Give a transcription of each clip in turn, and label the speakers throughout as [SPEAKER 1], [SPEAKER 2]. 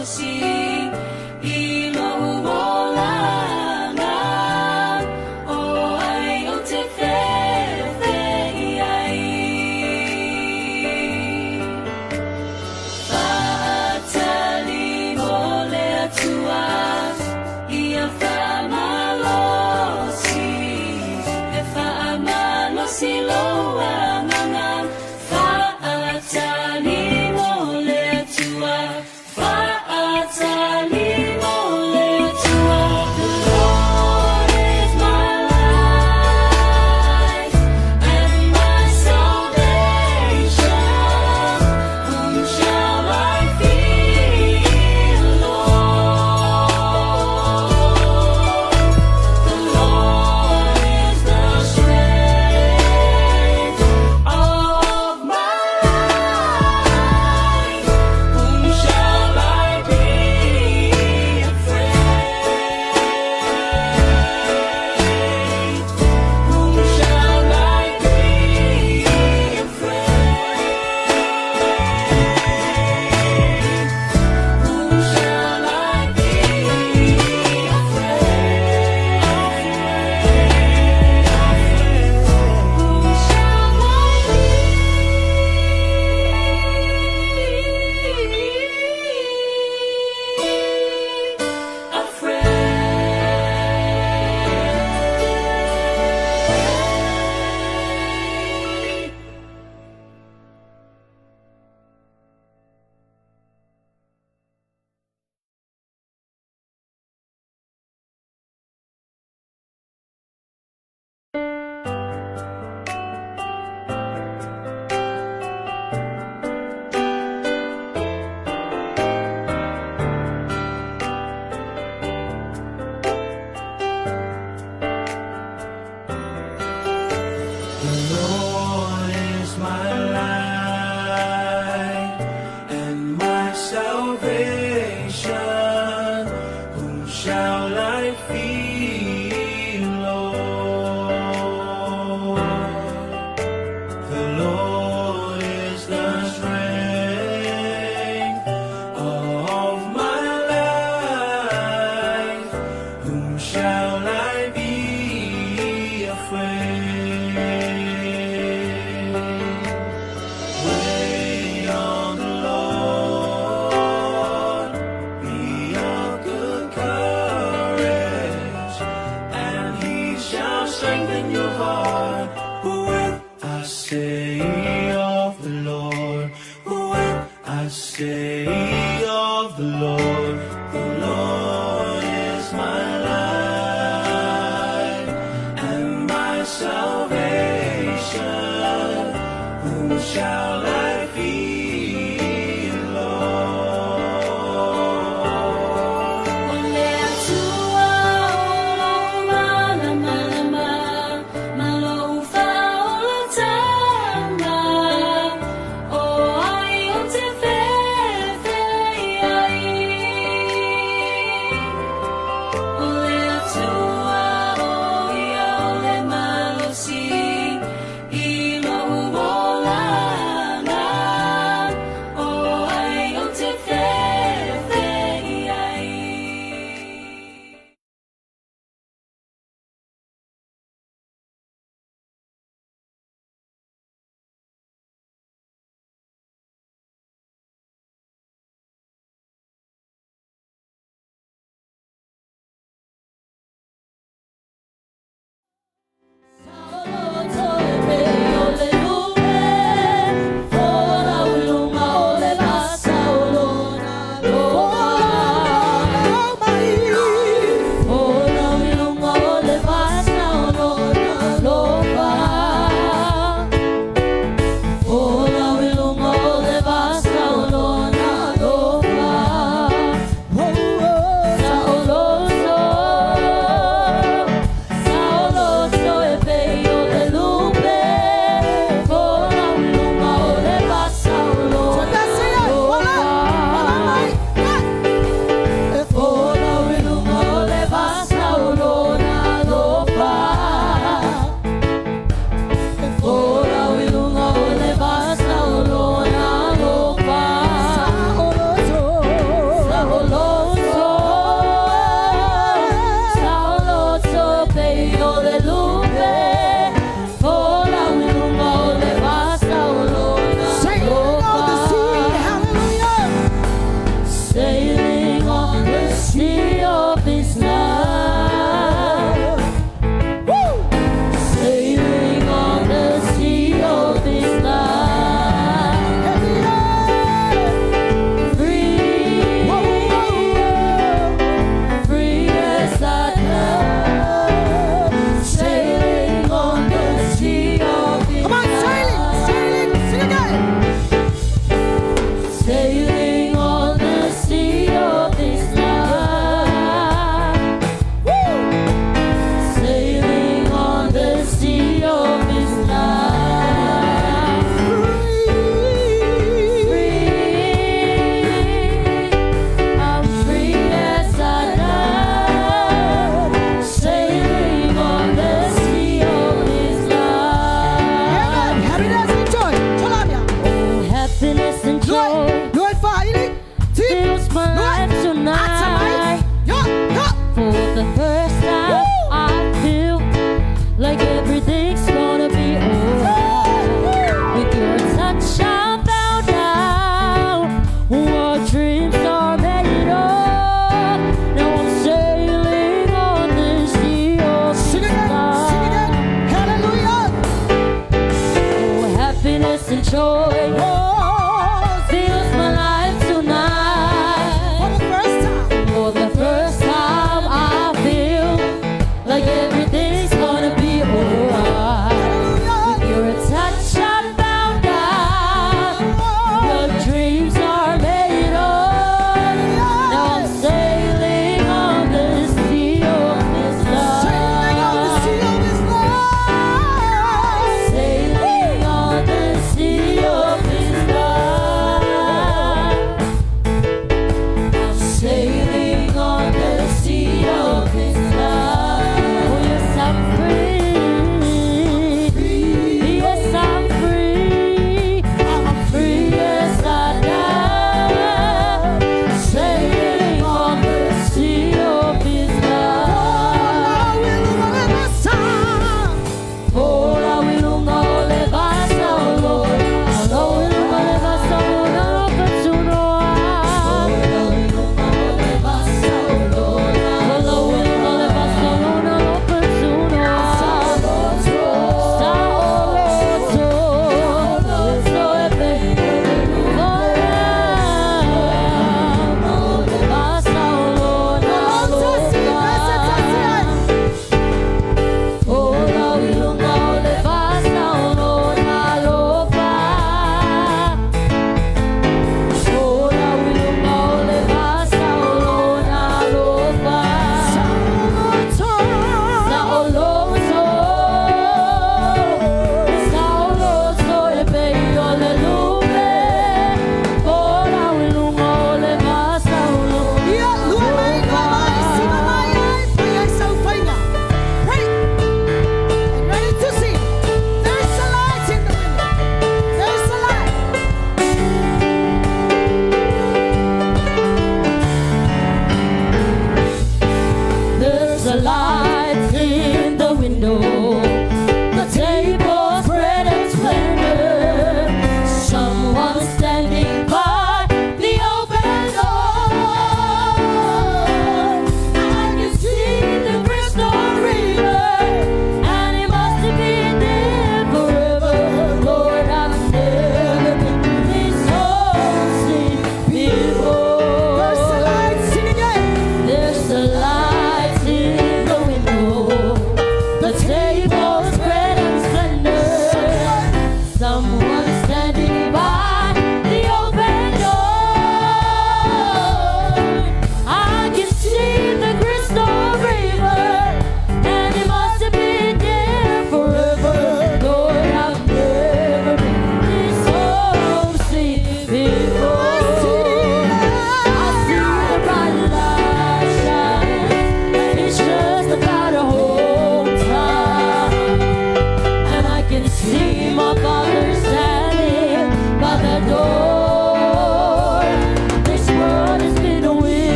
[SPEAKER 1] Ia o le malosi i lou olaga. Saoloto, saoloto pei o le lupe, folau i luga o le vā sa o lona
[SPEAKER 2] Sailing on the sea,
[SPEAKER 1] alofa.
[SPEAKER 2] Hallelujah.
[SPEAKER 1] Sailing on the sea of His love.
[SPEAKER 2] Woo!
[SPEAKER 1] Sailing on the sea of His love.
[SPEAKER 2] Hallelujah.
[SPEAKER 1] Free,
[SPEAKER 2] Whoa, whoa, whoa.
[SPEAKER 1] Free as a dove. Sailing on the sea of His
[SPEAKER 2] Come on, sailing,
[SPEAKER 1] love.
[SPEAKER 2] Sailing, sing again.
[SPEAKER 1] Sailing on the sea of His love.
[SPEAKER 2] Woo!
[SPEAKER 1] Sailing on the sea of His love.
[SPEAKER 2] Free.
[SPEAKER 1] Free, I'm free as a dove, sailing on the sea of His love.
[SPEAKER 2] Amen. Happiness and joy. Cholabia.
[SPEAKER 1] Oh, happiness and joy
[SPEAKER 2] လွယ်ဖာအီလီတီ
[SPEAKER 1] fills my life tonight.
[SPEAKER 2] ယောယော
[SPEAKER 1] For the first time,
[SPEAKER 2] Woo!
[SPEAKER 1] I feel like everything's gonna be alright. With your touch, I found out what dreams are made of. Now I'm sailing on the sea of
[SPEAKER 2] Sing again, sing again. Hallelujah.
[SPEAKER 1] Oh, happiness and joy
[SPEAKER 2] Oh,
[SPEAKER 1] fills my life
[SPEAKER 2] for
[SPEAKER 1] tonight.
[SPEAKER 2] The first time.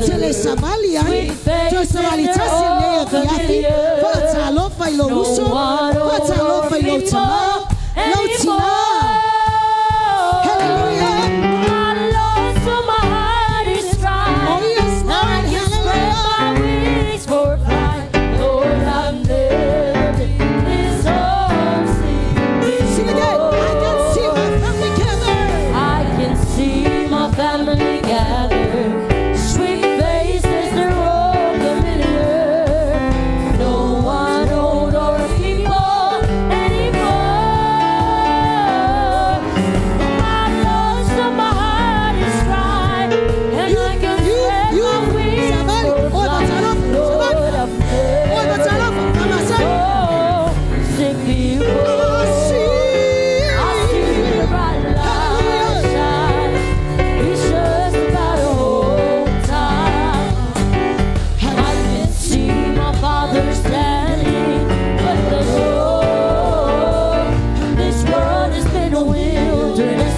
[SPEAKER 2] te le
[SPEAKER 1] gather.
[SPEAKER 2] savali ai.
[SPEAKER 1] Sweet
[SPEAKER 2] Toe
[SPEAKER 1] faces,
[SPEAKER 2] savali
[SPEAKER 1] they're
[SPEAKER 2] tasi lenei
[SPEAKER 1] all
[SPEAKER 2] afiafi.
[SPEAKER 1] familiar.
[SPEAKER 2] Faatalofa i lou
[SPEAKER 1] No
[SPEAKER 2] uso.
[SPEAKER 1] one old or
[SPEAKER 2] Faatalofa i lou tamā.
[SPEAKER 1] people
[SPEAKER 2] Lou tinā.
[SPEAKER 1] anymore.
[SPEAKER 2] Hallelujah.
[SPEAKER 1] My Lord, so my heart is dry.
[SPEAKER 2] Oh, yes,
[SPEAKER 1] And I
[SPEAKER 2] Lord.
[SPEAKER 1] can spread
[SPEAKER 2] Hallelujah.
[SPEAKER 1] my wings for flight. Lord, I've never been this homesick
[SPEAKER 2] Sing again. I can see
[SPEAKER 1] before.
[SPEAKER 2] my family gather.
[SPEAKER 1] I can see my family gather. Sweet faces, they're all familiar. No one old or people anymore. My Lord, so my heart is dry, and
[SPEAKER 2] You,
[SPEAKER 1] I can
[SPEAKER 2] you,
[SPEAKER 1] spread
[SPEAKER 2] you,
[SPEAKER 1] my wings
[SPEAKER 2] Savali.
[SPEAKER 1] for
[SPEAKER 2] Oi,
[SPEAKER 1] flight.
[SPEAKER 2] Vatalofa,
[SPEAKER 1] Lord,
[SPEAKER 2] Savali.
[SPEAKER 1] I've
[SPEAKER 2] Oi,
[SPEAKER 1] never
[SPEAKER 2] Vatalofa,
[SPEAKER 1] been
[SPEAKER 2] Amasai.
[SPEAKER 1] so sick
[SPEAKER 2] I
[SPEAKER 1] before.
[SPEAKER 2] see.
[SPEAKER 1] I see the bright light
[SPEAKER 2] Hallelujah.
[SPEAKER 1] shine. It's just about a whole time. I can see my father standing at the door. This world has been a wilderness,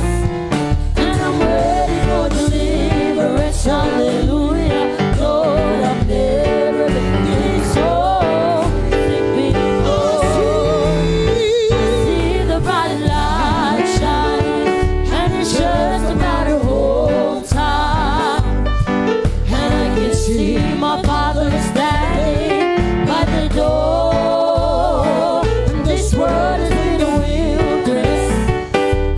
[SPEAKER 1] and I'm ready for deliverance. Hallelujah, Lord, I've never been this homesick
[SPEAKER 2] I
[SPEAKER 1] before.
[SPEAKER 2] see.
[SPEAKER 1] See the bright light shine, and it's just a matter of time. And I can see my father standing by the door. This world has been a wilderness,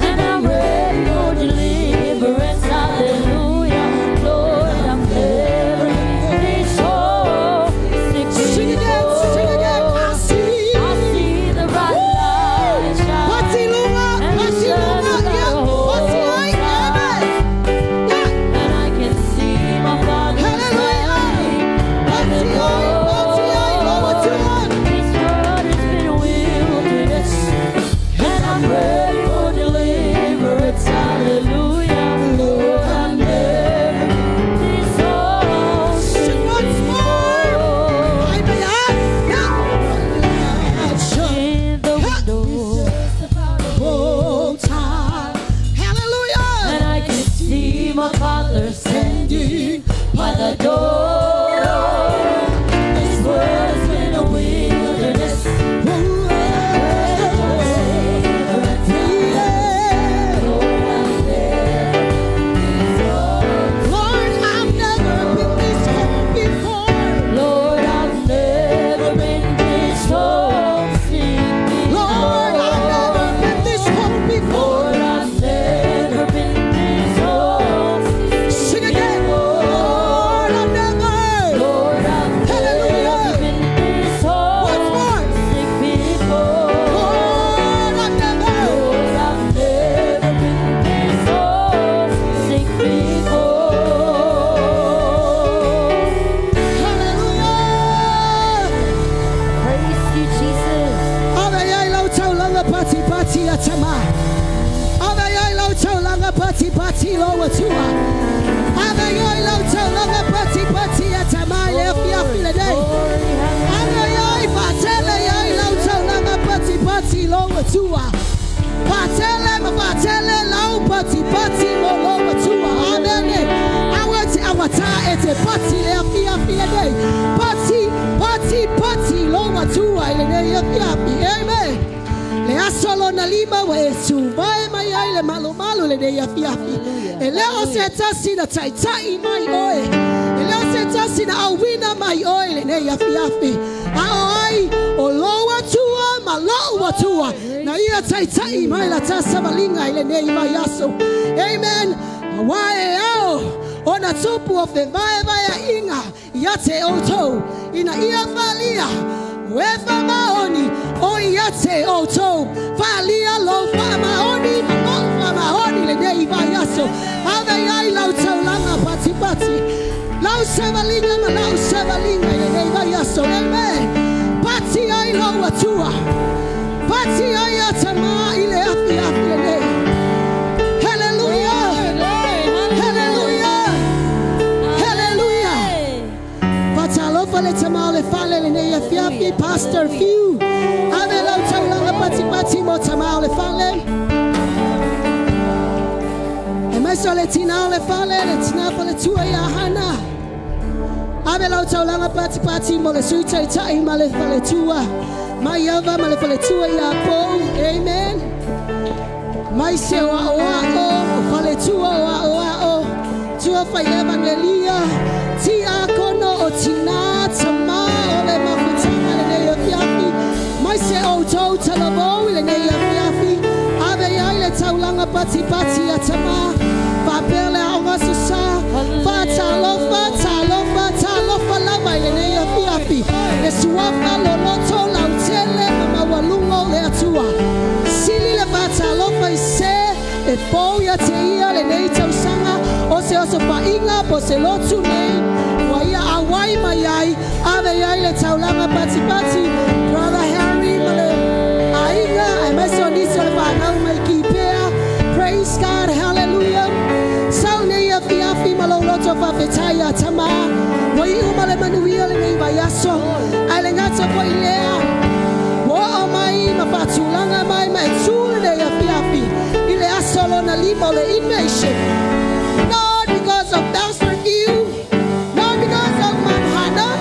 [SPEAKER 1] and I'm ready for deliverance. Hallelujah, Lord, I'm never this homesick
[SPEAKER 2] Sing again, sing again.
[SPEAKER 1] before.
[SPEAKER 2] I see.
[SPEAKER 1] I see the bright light shine,
[SPEAKER 2] Patilunga,
[SPEAKER 1] and it's just
[SPEAKER 2] Patilunga,
[SPEAKER 1] about
[SPEAKER 2] yeah.
[SPEAKER 1] a whole
[SPEAKER 2] Patilai,
[SPEAKER 1] time.
[SPEAKER 2] amen. Yeah.
[SPEAKER 1] And I can see my father
[SPEAKER 2] Hallelujah.
[SPEAKER 1] standing by the
[SPEAKER 2] Patilai, Patilai,
[SPEAKER 1] door.
[SPEAKER 2] Patilai.
[SPEAKER 1] This world has been a wilderness, and I'm ready for deliverance. Hallelujah, Lord, I've never been this homesick
[SPEAKER 2] Sing once more.
[SPEAKER 1] before.
[SPEAKER 2] I may add, yeah.
[SPEAKER 1] In the window.
[SPEAKER 2] Oh, time. Hallelujah.
[SPEAKER 1] And I can see my father standing by the door. This world has been a wilderness.
[SPEAKER 2] Oh, yeah.
[SPEAKER 1] Lord, I'm never
[SPEAKER 2] Lord, I've never been this home before.
[SPEAKER 1] Lord, I've never been this homesick
[SPEAKER 2] Lord, I've never
[SPEAKER 1] before.
[SPEAKER 2] been this home before.
[SPEAKER 1] Lord, I've never been this homesick
[SPEAKER 2] Sing again.
[SPEAKER 1] before.
[SPEAKER 2] Lord, I've never.
[SPEAKER 1] Lord, I've
[SPEAKER 2] Hallelujah.
[SPEAKER 1] never been this
[SPEAKER 2] Once more.
[SPEAKER 1] homesick before.
[SPEAKER 2] Lord, I've never.
[SPEAKER 1] Lord, I've never been this homesick before.
[SPEAKER 2] Hallelujah.
[SPEAKER 1] Praise you, Jesus.
[SPEAKER 2] Ave ai lau taulaga pati pati a tama. Ave ai lau taulaga pati pati lo atua. Ave ai lau taulaga pati pati a tama i le afiafi lenei.
[SPEAKER 1] Glory,
[SPEAKER 2] Ave ai fatele ai lau taulaga pati pati lo atua. Fatele ma fatele lau pati pati lo lo atua. Amene. Awa te awata e te pati le afiafi lenei. Pati, pati, pati lo atua i lenei afiafi. Amen. Le aso lona lima ua e tuvae mai ai le malumalu lenei afiafi. E le o se tasi na taita'i mai oe. E le o se tasi na auina mai oe lenei afiafi. A o ai o lou Atua ma lo'u Atua. Na ia taita'i mai la ta savaliga i lenei vaiaso. Amen. Auā e ao ona tupu o fevaevaea'iga ia te outou. Ina ia faalia ua e faamaoni o ia te outou. Faalia lou faamaoni ma lo'u faamaoni lenei vaiaso. Ave ai lau taulaga patipati. Lau savaliga ma la'u savaliga i lenei vaiaso. Amen. Pati ai lou Atua. Pati ai atamā i le afiafi lenei. Hallelujah. Hallelujah. Hallelujah. Fatalofa le tamā o le fale lenei afiafi. Pastor Few. Ave lau taulaga patipati mo tamā o le fale. E maise o le tinā o le fale, le tinā faletua ia Hana. Ave lau taulaga patipati mo le Sui Taitai ma le faletua. Maiava ma le faletua ia Pou. Amen. Mai se o ao ao, o faletua o ao ao. Tua fai evangelia. Tia kono o tina tama o le mafutanga lenei afiafi. Mai se o tou talavou i lenei afiafi. Ave ai le taulaga patipati a tama. Faapea le aoga Aso Sa. Faatalofa, talofa, talofa lava i lenei afiafi. Le suafa loloto lautele ma maualuga o le Atua. Sili le faatalofa i se e fou ia te ia lenei tausaga o se osofaiga po o se lotu nei ua ia auai mai ai. Ave i ai le taulaga patipati Brother Harry ma le aiga aemaise o nisi o le fanau mai Kipea. Praise God, hallelujah. Sau nei afiafi ma lou loto faafetai a tama. Ua iu ma le manuia lenei vaiaso. Ae le gata foi lea. Ua oo mai ma faatulaga mai ma e tu lenei afiafi i le aso lona lima o le inmation. Not because of Pastor Hugh, not because of Mom Hannah,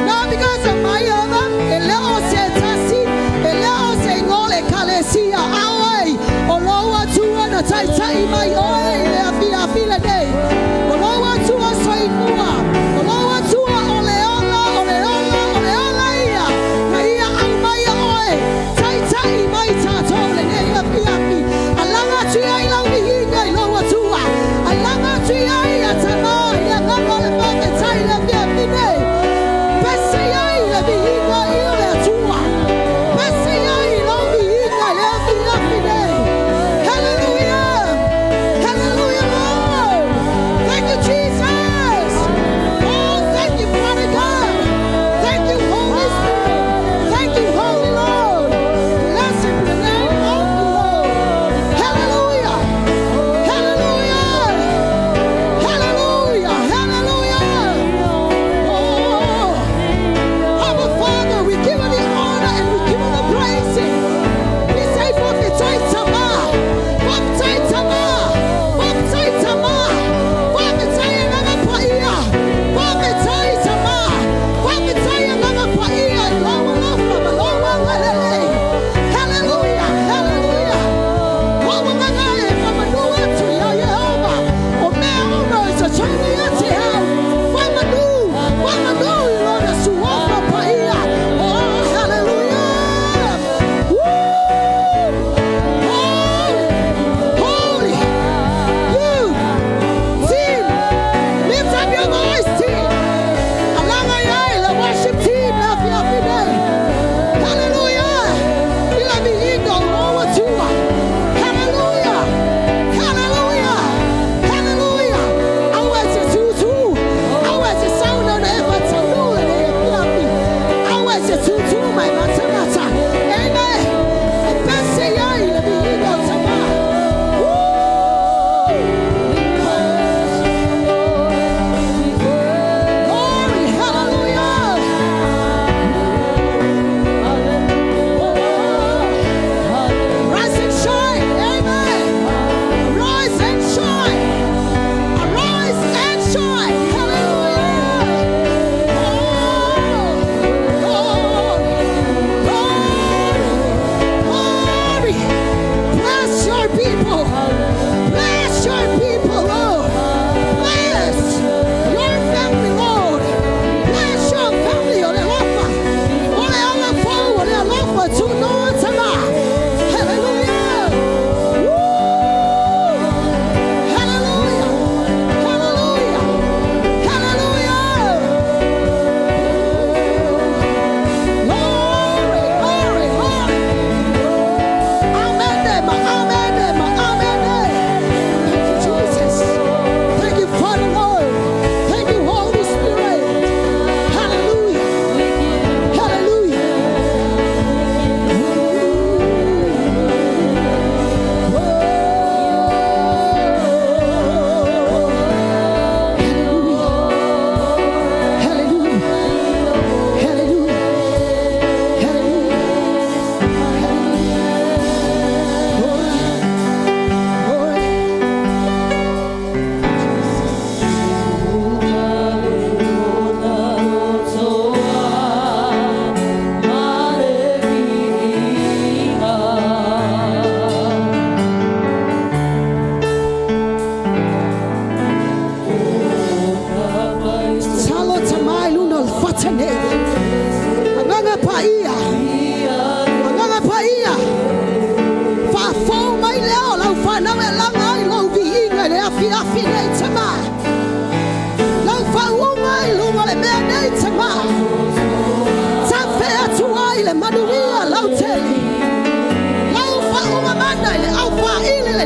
[SPEAKER 2] not because of my other, e le o se tasi, e le o se igoa o le ekalesia, a oe, o lou Atua na taitai mai oe i le afiafi lenei. O lou Atua soifua, o lou Atua o le ola, o le ola, o le ola ia, na ia aumaia oe, taitai mai tatou lenei afiafi. Alaga atu ai lau viiga i lou Atua. Alaga atu ai a tama.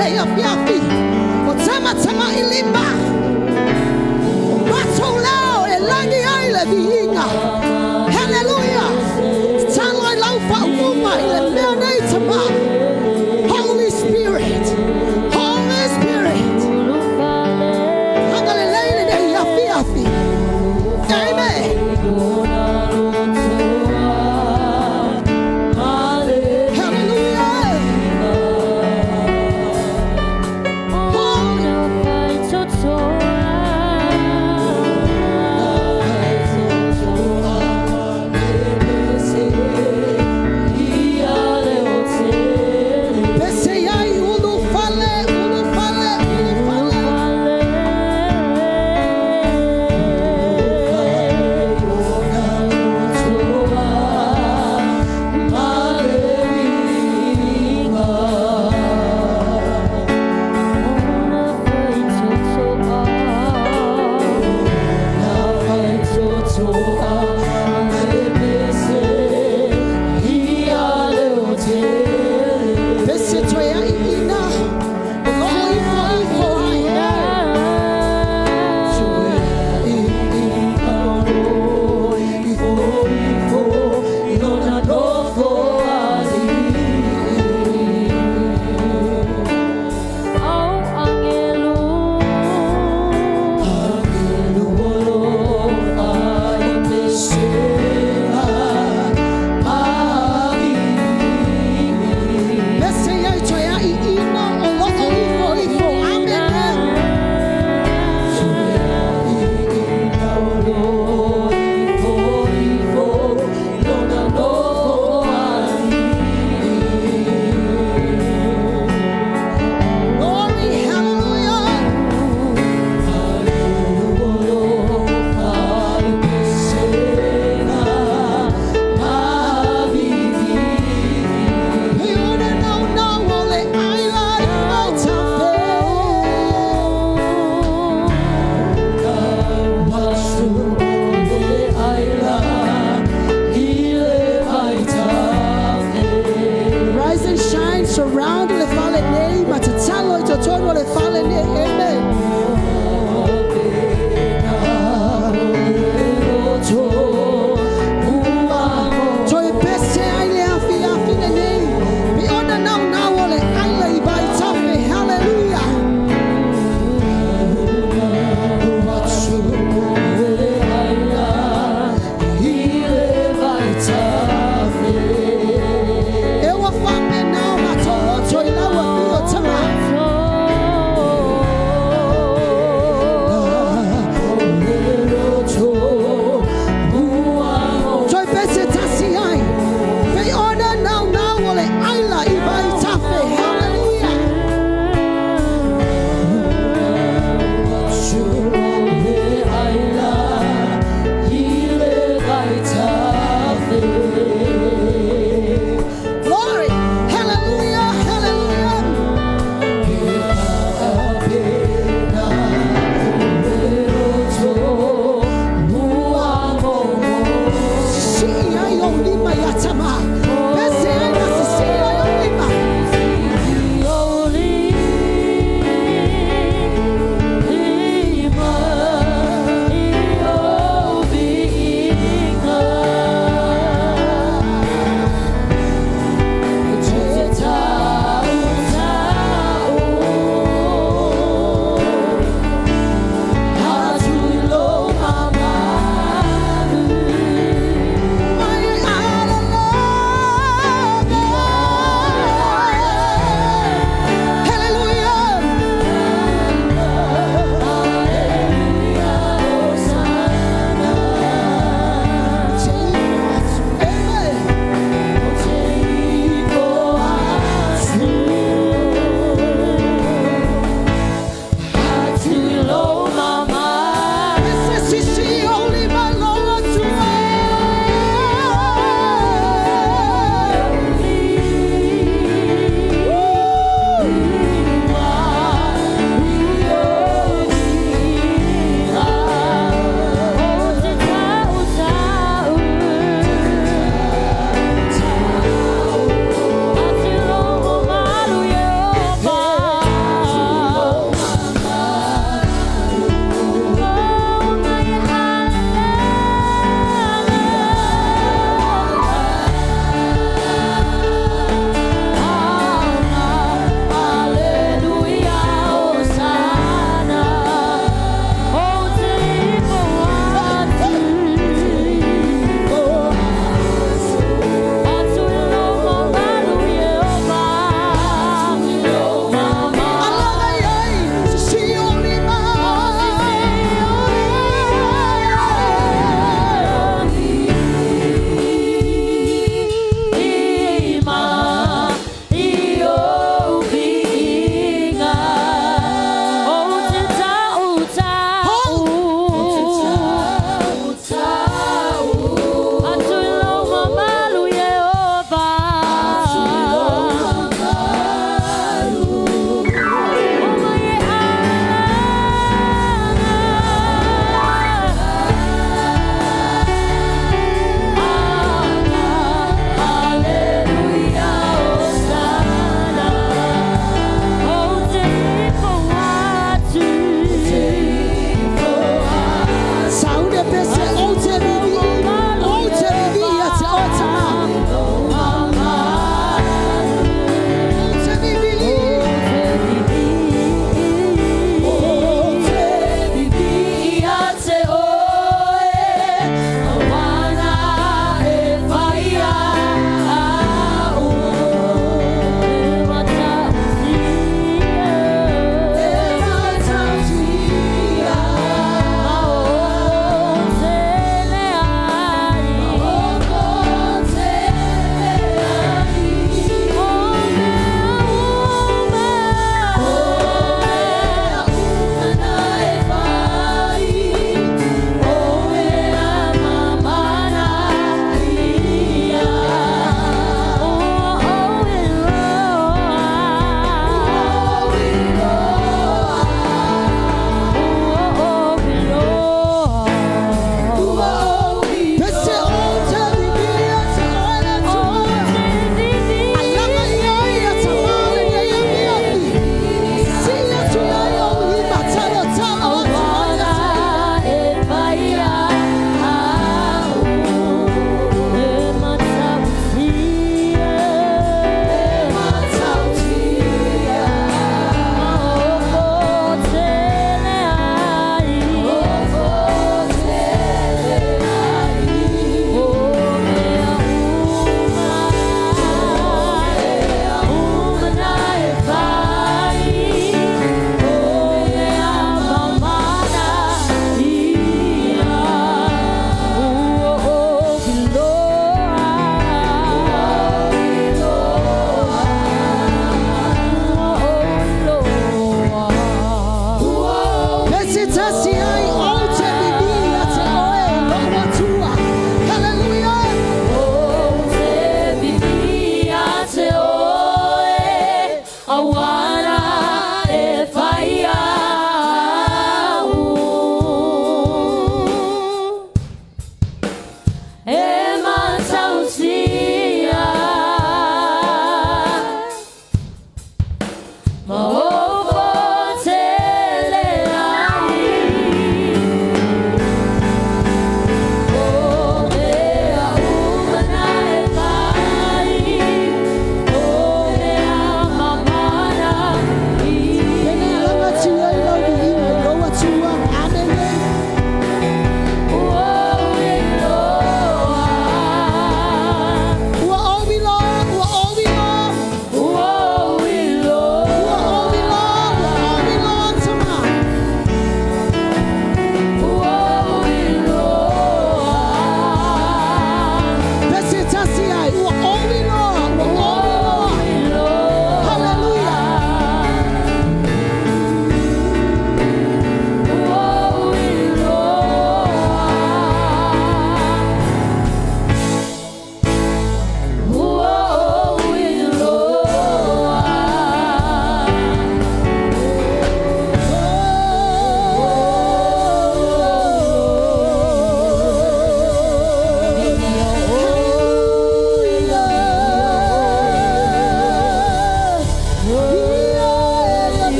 [SPEAKER 2] lenei afiafi. O tamatamailima o matou lao e lagi ai le viiga. Hallelujah. Tatalo ai lau faauuga i le mea nei tama. Holy Spirit, Holy Spirit, agalelei lenei afiafi. Amen. Hallelujah. Holy. Pese ai ulu fale, ulu fale, ulu fale. Pese toe ai ina. O loo ifo ifo ai.
[SPEAKER 1] Oh, angelo.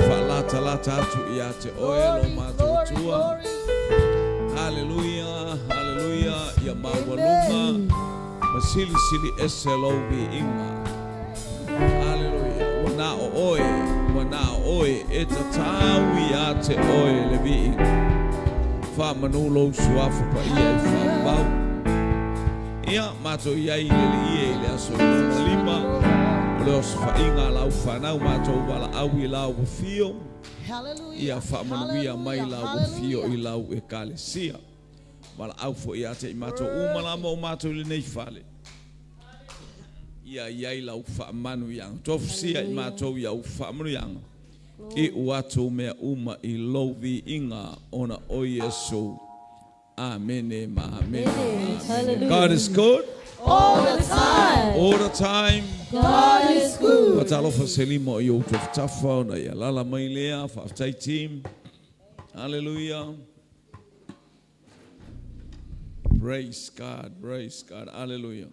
[SPEAKER 3] faalatalata atu ia te oe lo matou Atua. Haleluia, haleluia, ia maualuga ma silisili ese lou viiga. Haleluia, ua na o oe, ua na o oe e tatau ia te oe le viiga. Faamanu lou suafa paia e faamau. Ia, matou i ai i le Alii e i le aso lona lima o le osofaiga a lau fanau, matou valaau i lau afio, ia faamanuia mai lau afio i lau ekalesia. Valaau foi ia te i matou uma lava o matou i lenei fale, ia i ai lau faamanuiaga. Tofusia i matou i au faamanuiaga, iu atu mea uma i lou viiga ona o Iesu. Amene ma amene ma amene. God is good.
[SPEAKER 1] All the time.
[SPEAKER 3] All the time.
[SPEAKER 1] God is good.
[SPEAKER 3] Faatalofa se lima o i ou tafatafa ona i alala mai lea. Faafetai team. Hallelujah. Praise God. Praise God. Hallelujah.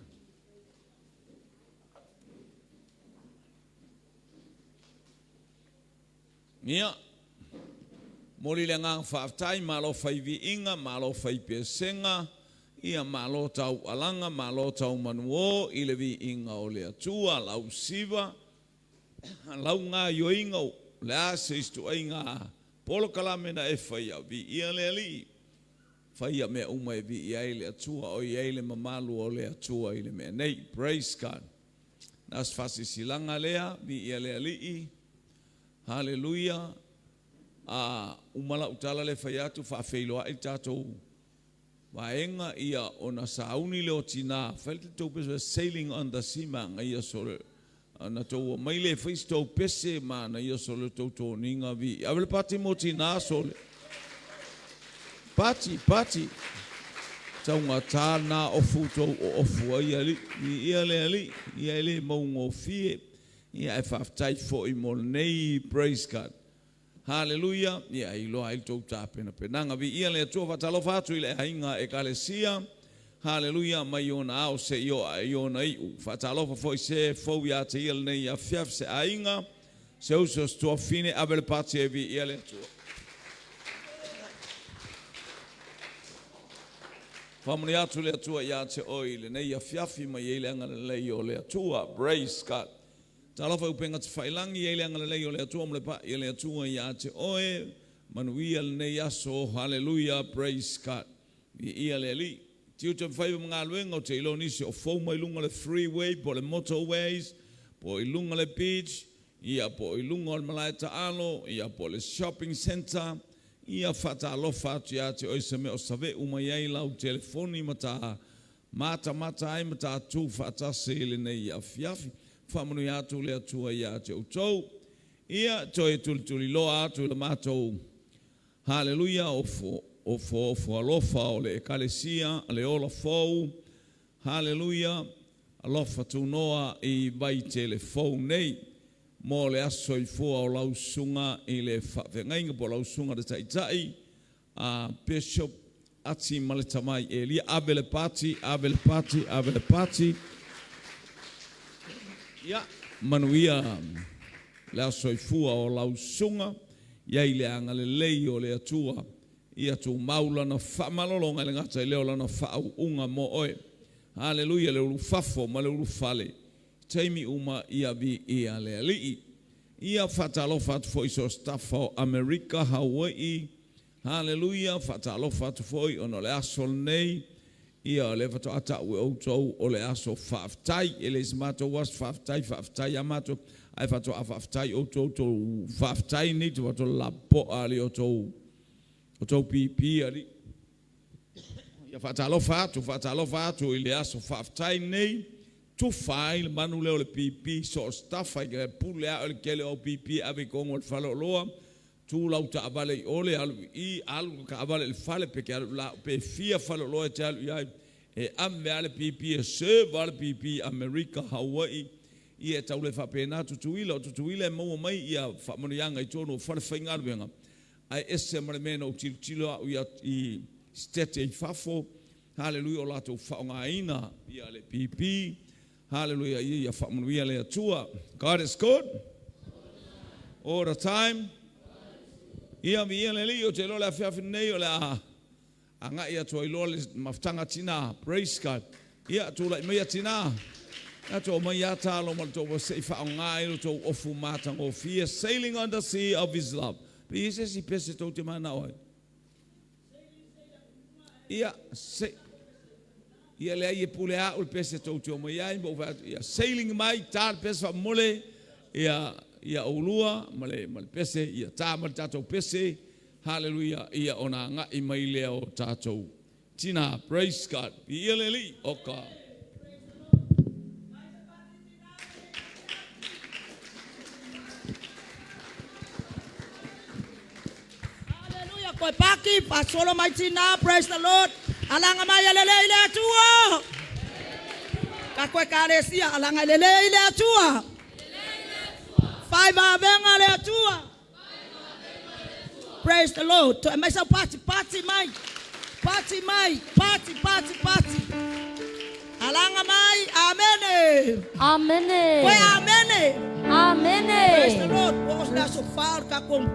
[SPEAKER 3] Ia, momoli le agaga faafetai, malo fai viiga, malo fai pesega, ia malo taualaga, malo taumanuo i le viiga o le Atua, lau siva, lau gaoioiga, o le a se isi ituaiga polokalame na e faia, viia le Alii, faia mea uma e viia ai le Atua, o i ai le mamalu o le Atua i le mea nei. Praise God. Na se faasilasilaga lea, viia le Alii. Haleluia. A uma lau tala lea fai atu, faafeiloai le tatou vaega ia ona sauni lea o tina, fai le tou pese sailing on the sea manaia sole na tou omai lea e fai se tou pese manaia sole tou toniga vi ave le pati mo tina sole pati pati taugata lena ofu tou oofu ai alii viia le Alii ia e le maugofie. Ia ae faafetai foi mo lenei praise God. Haleluia. Ia e iloa ai le tou tapenapenaga. Viia le Atua. Faatalofa atu i le aiga Ekalesia. Haleluia. Mai ona ao seia oo i ona iu. Faatalofa foi se fou ia te ia lenei afiafi se aiga, se uso, se tuafafine, ave le pati e viia le Atua. Faamanuia atu le Atua ia te oe i lenei afiafi ma i ai le agalelei o le Atua. Praise God. Talofa i upega tafailagi, i ai le agalelei o le Atua ma le pai o le Atua ia te oe. Manuia lenei aso. Haleluia. Praise God. Viia le Alii. Tiute ma faiva ma galuega, ou te iloa nisi o fou mai luga o le freeway po o le motorways, po o i luga o le beach, ia po o i luga o le malae taalo, ia po o le shopping centre, Ia faatalofa atu ia te oe se mea o save'u mai ai lau telefoni ma ta matamata ai ma ta tu faatasi i lenei afiafi. Faamanuia atu le Atua ia te outou. Ia toe tulituliloa atu i le matou Haleluia ofo ofo ofo alofa o le Ekalesia le Ola Fou Haleluia alofa tunoa i Vaitele Fou nei. Mo le aso soifua o lau susuga i le faafeagaiga po o lau susuga i le taitai a Bishop Ati Maletamai Elia. Ave le pati, ave le pati, ave le pati. Ia, manuia le aso soifua o lau susuga, i ai le agalelei o le Atua. Ia tumau lana faamalologa e le gata i lea o lana faauuga mo oe. Haleluia, le ulufafo ma le ulufale. Taimi uma ia viia le Alii. Ia faatalofa atu foi i so o se tafa o Amerika, Hawaii, Haleluia, faatalofa atu foi ona o le aso lenei, ia o lea faatoa tau e outou o le aso faafetai. E le se matou aso faafetai, faafetai a matou, ae faatoa faafetai outou tou faafetai nei te faatoa lapoa ali outou outou pipi ali. Ia faatalofa atu, faatalofa atu i le aso faafetai nei, tufa ai le manu lea o le pipi so o se tafa i le pule a o le tele o pipi e ave i totonu o le faleoloa, tu lau taavale i o le alu i i, alu le taavale i le fale pe te alu la pe fia faleoloa e te alu i ai, e ave lava le pipi e serve lava le pipi i Amerika, Hawaii, ia e tau le faapena Tutuila. O Tutuila e maua mai ia faamanuiaga i totonu o falefaigaluega, Ae ese ma le mea na ou tilotilo au ia i Setete i fafo, haleluia, o latou faaaogaina ia le pipi, haleluia, ia faamanuia le Atua. God is good. Order time. Ia viia le Alii, ou te iloa le afiafi lenei o le a agai atu ai loa le mafutaga tinā. Praise God. Ia, tulai maia tinā. Ia tou omai lava talo ma le tou se i faaaoga ai lo tou ofu matagofie, Sailing on the Sea of His Love. Pe i ai se isi pese tou te manao ai? Ia, se ia leai e pule au le pese tou te omai ai ma ou fai atu, ia sailing mai, ta le pese faamomole, ia ia oulua ma le ma le pese, ia ta ma le tatou pese, haleluia, ia ona agai mai lea o tatou tinā. Praise God. Viia le Alii. Oka.
[SPEAKER 2] Hallelujah. Koe paki, pasolo mai tina, praise the Lord. Alaga mai e lelei le Atua. Ka koe kalesia, alaga e lelei le Atua. Fai vavenga le Atua. Praise the Lord. Toe mai sau pati, pati mai. Pati mai, pati, pati, pati. Alaga mai, amene.
[SPEAKER 1] Amene.
[SPEAKER 2] Koe amene. Praise the
[SPEAKER 1] Amene.
[SPEAKER 2] Lord. Ua o le aso fa o le tatou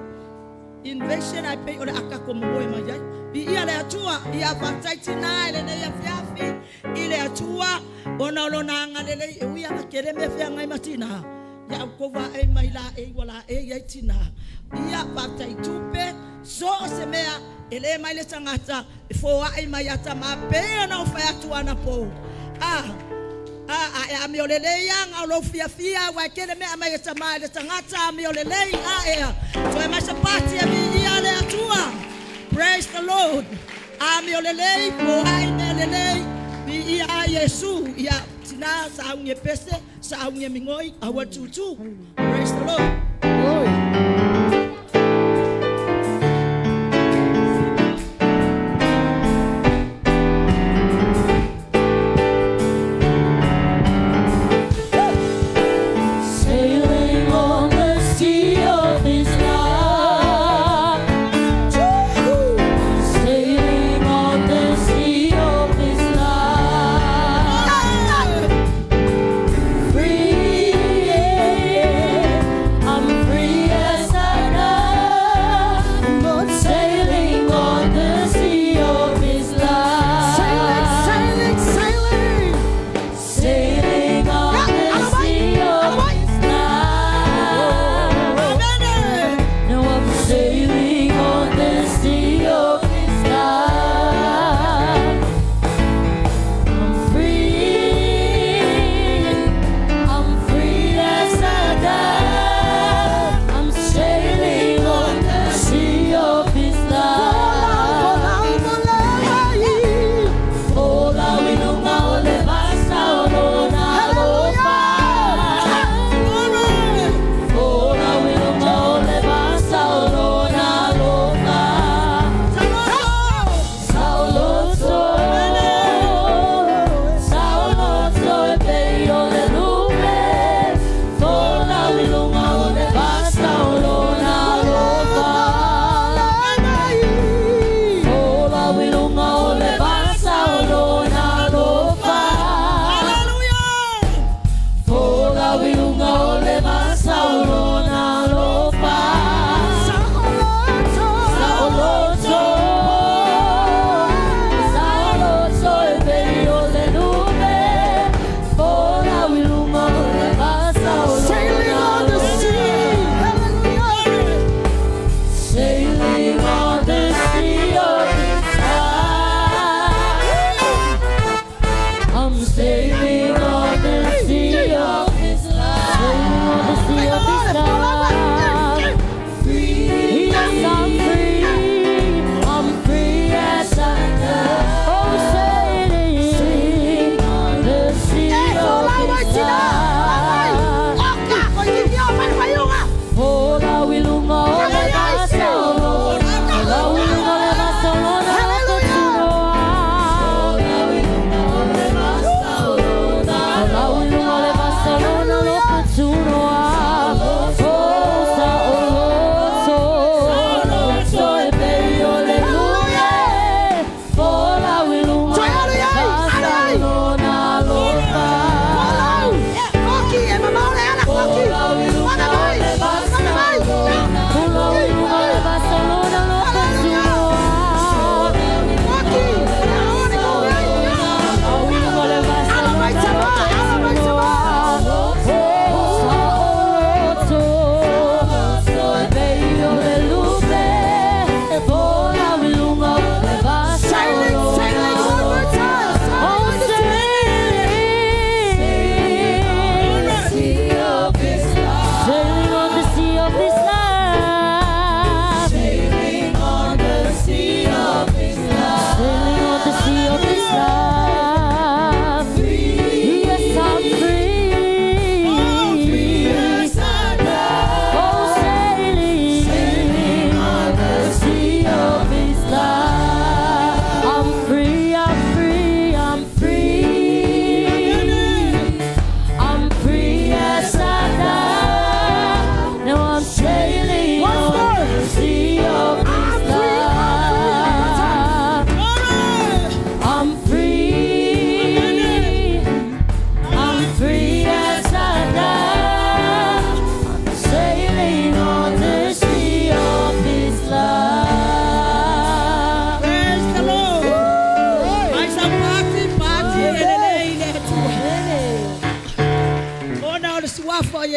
[SPEAKER 2] invasion ai pei o le aka ko moe mai ai. Viia le Atua, ia faafetai tinā i lenei afiafi i le Atua ona o lona agalelei e ui aga tele mea feagai ma tinā. Ia au kou vaai mai laei ua laei ai tinā. Ia faafetai tupe, so o se mea e le mai le tagata e foai mai ata ma pei ona o fai atu anapo. A a a e amio lelei aga o lou fiafia ua e tele mea mai e tamā i le tagata amio lelei a ea. Toe mai se pati e viia le Atua. Praise the Lord. Amio lelei, foai mea lelei, viia a Iesu. Ia tina sauni e pese, sauni e migoi, aua tutu. Praise the Lord.
[SPEAKER 1] Glory. Sailing on the sea of His love. Sailing on the sea of His love. Free, I'm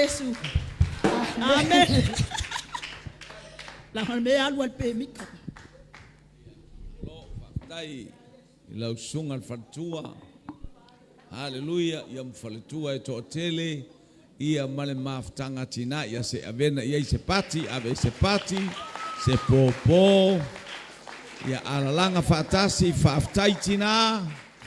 [SPEAKER 2] Iesu. Amen. La me alu al pemika.
[SPEAKER 3] Lo faafetai i lau susuga le faletua. Haleluia, ia ma faletua e toatele ia ma le mafutaga tina ia se avena i ai se pati, ave i se pati, se pōpō. Ia alalaga faatasi, faafetai tina.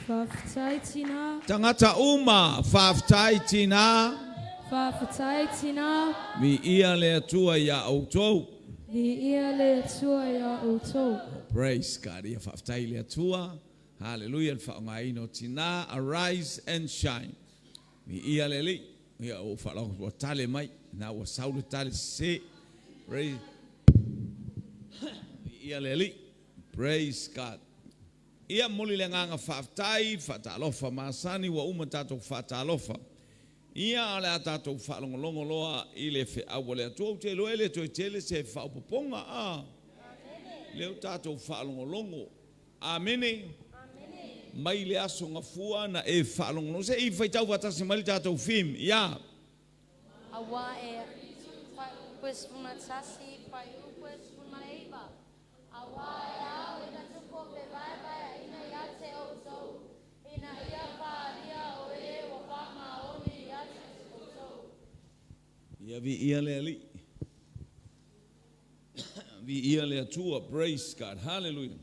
[SPEAKER 1] Faafetai tina.
[SPEAKER 3] Tagata uma, faafetai tina.
[SPEAKER 1] Faafetai tina.
[SPEAKER 3] Viia le Atua iā outou.
[SPEAKER 1] Viia le Atua iā outou.
[SPEAKER 3] Praise God. Ia faafetai i le Atua. Haleluia le faaaogaina o tina. Arise and shine. Viia le Alii. Ia ua ou faalogo ua tale mai. Na ua sau le tale sese. Praise. Viia le Alii. Praise God. Ia momoli le agaga faafetai, faatalofa masani ua uma tatou faatalofa. Ia a o le a tatou faalogologo loa i le feau a le Atua. Ou te iloa e le toe tele se faaopoopoga a lea ua tatou faalogologo. Amene. Mai le aso Gafua na e faalogologo. Se i faitau faatasi mai le tatou theme. Ia.
[SPEAKER 1] Aua e fuaiupu e 11, fuaiupu e 19. Auā e ao ina tupu fevaevaeaʻina ia te ʻoutou, ina ia faaalia o e ua faamaoni ia te ʻoutou.
[SPEAKER 3] Ia viia le Alii. Viia le Atua. Praise God. Hallelujah.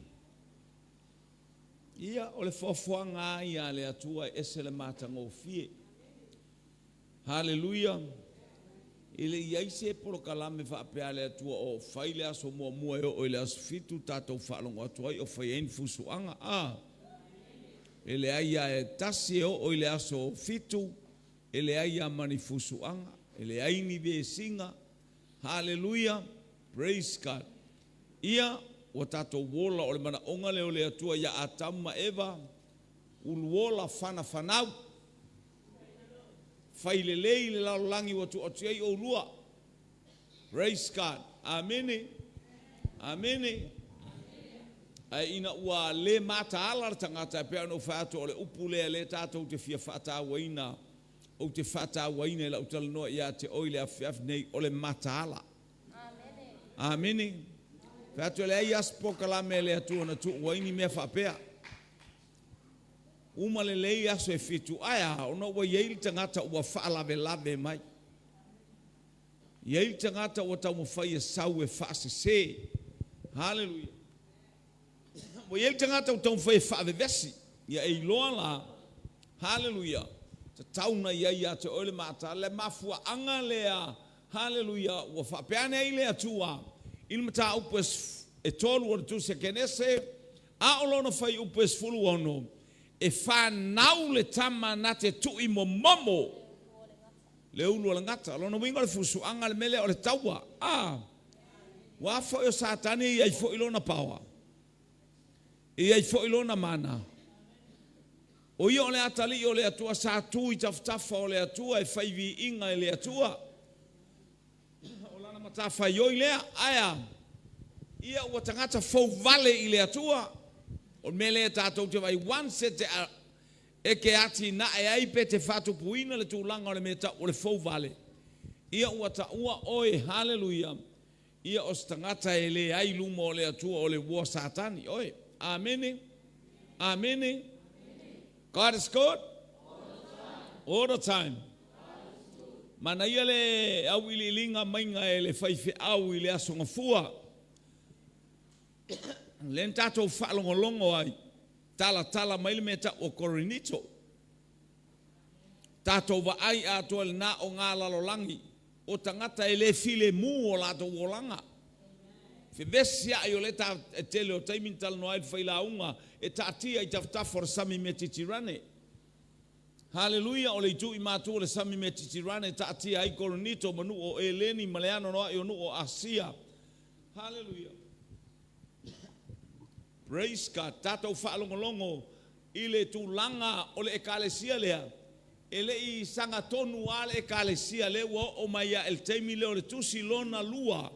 [SPEAKER 3] Ia, o le foafoaga lava ia a le Atua e ese le matagofie. Haleluia! E le i i ai se polokalame faapea a le Atua o fai le aso muamua e oo i le aso fitu tatou faalogo atu ai o fai ai ni fusuaga. A! E leai a e tasi e oo i le aso fitu, e leai a ma ni fusuaga, e leai ni vesiga. Haleluia! Praise God! Ia, ua tatou ola o le manaoga lea o le Atua ia Atamu ma Eva, uluola fanafanau. Fai lelei le lalolagi ua tuu atu i ai oulua. Praise God. Amene. Amene. Ae ina ua le mataala le tagata, e pei ona ou fai atu, o le upu lea lea tatou te fia faatauaina, ou te faatauaina i lau talanoa ia te oe i le afiafi nei, o le mataala. Amene. Fai atu e leai lava se polokalame a le Atua na tuu ai ni mea faapea. Uma lelei aso e fitu, ae a? Ona ua i ai le tagata ua faalavelave mai. I ai le tagata ua taumafai e sau e faasese. Haleluia. Ua i ai le tagata ua taumafai e faavevesi. Ia e iloa la, haleluia, tatau ona i ai ia te oe le mataala. Le mafuaaga lea, haleluia, ua faapea ane ai le Atua i le mataupu e tolu o le Tusi a Kenese, A o lona fuaiupu e 16, e fanau le tama na te tui momomo le ulu o le gata. O lona uiga o le fusuaga le mea lea o le taua. A, ua foi o Satani e i ai foi lona paoa, e i ai foi lona mana. O ia o le atalii o le Atua sa tu i tafatafa o le Atua e fai viiga i le Atua. O lana matafaioi lea, ae a? Ia ua tagata fou vale i le Atua. O le mea lea tatou te vaai, once e te, e te atinae ai pe te faatupuina le tulaga o le mea tau o le fou vale, ia ua taua oe, haleluia, ia o se tagata e leai i luma o le Atua o le uo a Satani oe. Amene. Amene. God is good all the time. Manaia le auiliiliga maiga e le faifeau i le Aso Gafua. Lea na tatou faalogologo ai, talatala mai le mea tau o Korinito. Tatou vaai atoa i lena o ngā lalolagi o tagata e le filemu o latou olaga. Fevesia'i o le ta, e tele o taimi na talanoa ai le failauga e taatia i tafatafa o le sami Metitirane. Haleluia! O le itu i matu o le Sami Metitirane e taatia ai Korinito ma nuu o Eleni ma le anoanoai o nuu o Asia. Haleluia! Praise God! Tatou faalogologo i le tulaga o le Ekalesia lea, e le i sagatonu lava le Ekalesia lea ua oo mai lava i le taimi lea o le tusi lona lua,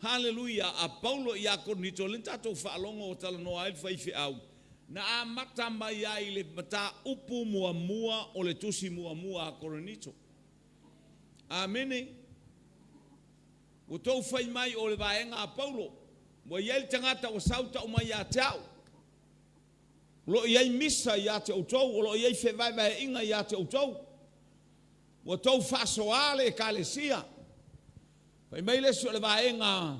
[SPEAKER 3] haleluia, a Paulo ia Korinito, lea na tatou faalogo o talanoa ai le faifeau, Na amata mai ai i le mataupu muamua o le tusi muamua a Korinito. Amene. Ua tou fai mai o le vaega a Paulo. Ua i ai le tagata ua sau tau mai ia te au. O lo o i ai misa ia te outou, o lo o i ai fevaevaeaiga ia te outou. Ua tou faasoa le ekalesia. Fai mai le isi o le vaega,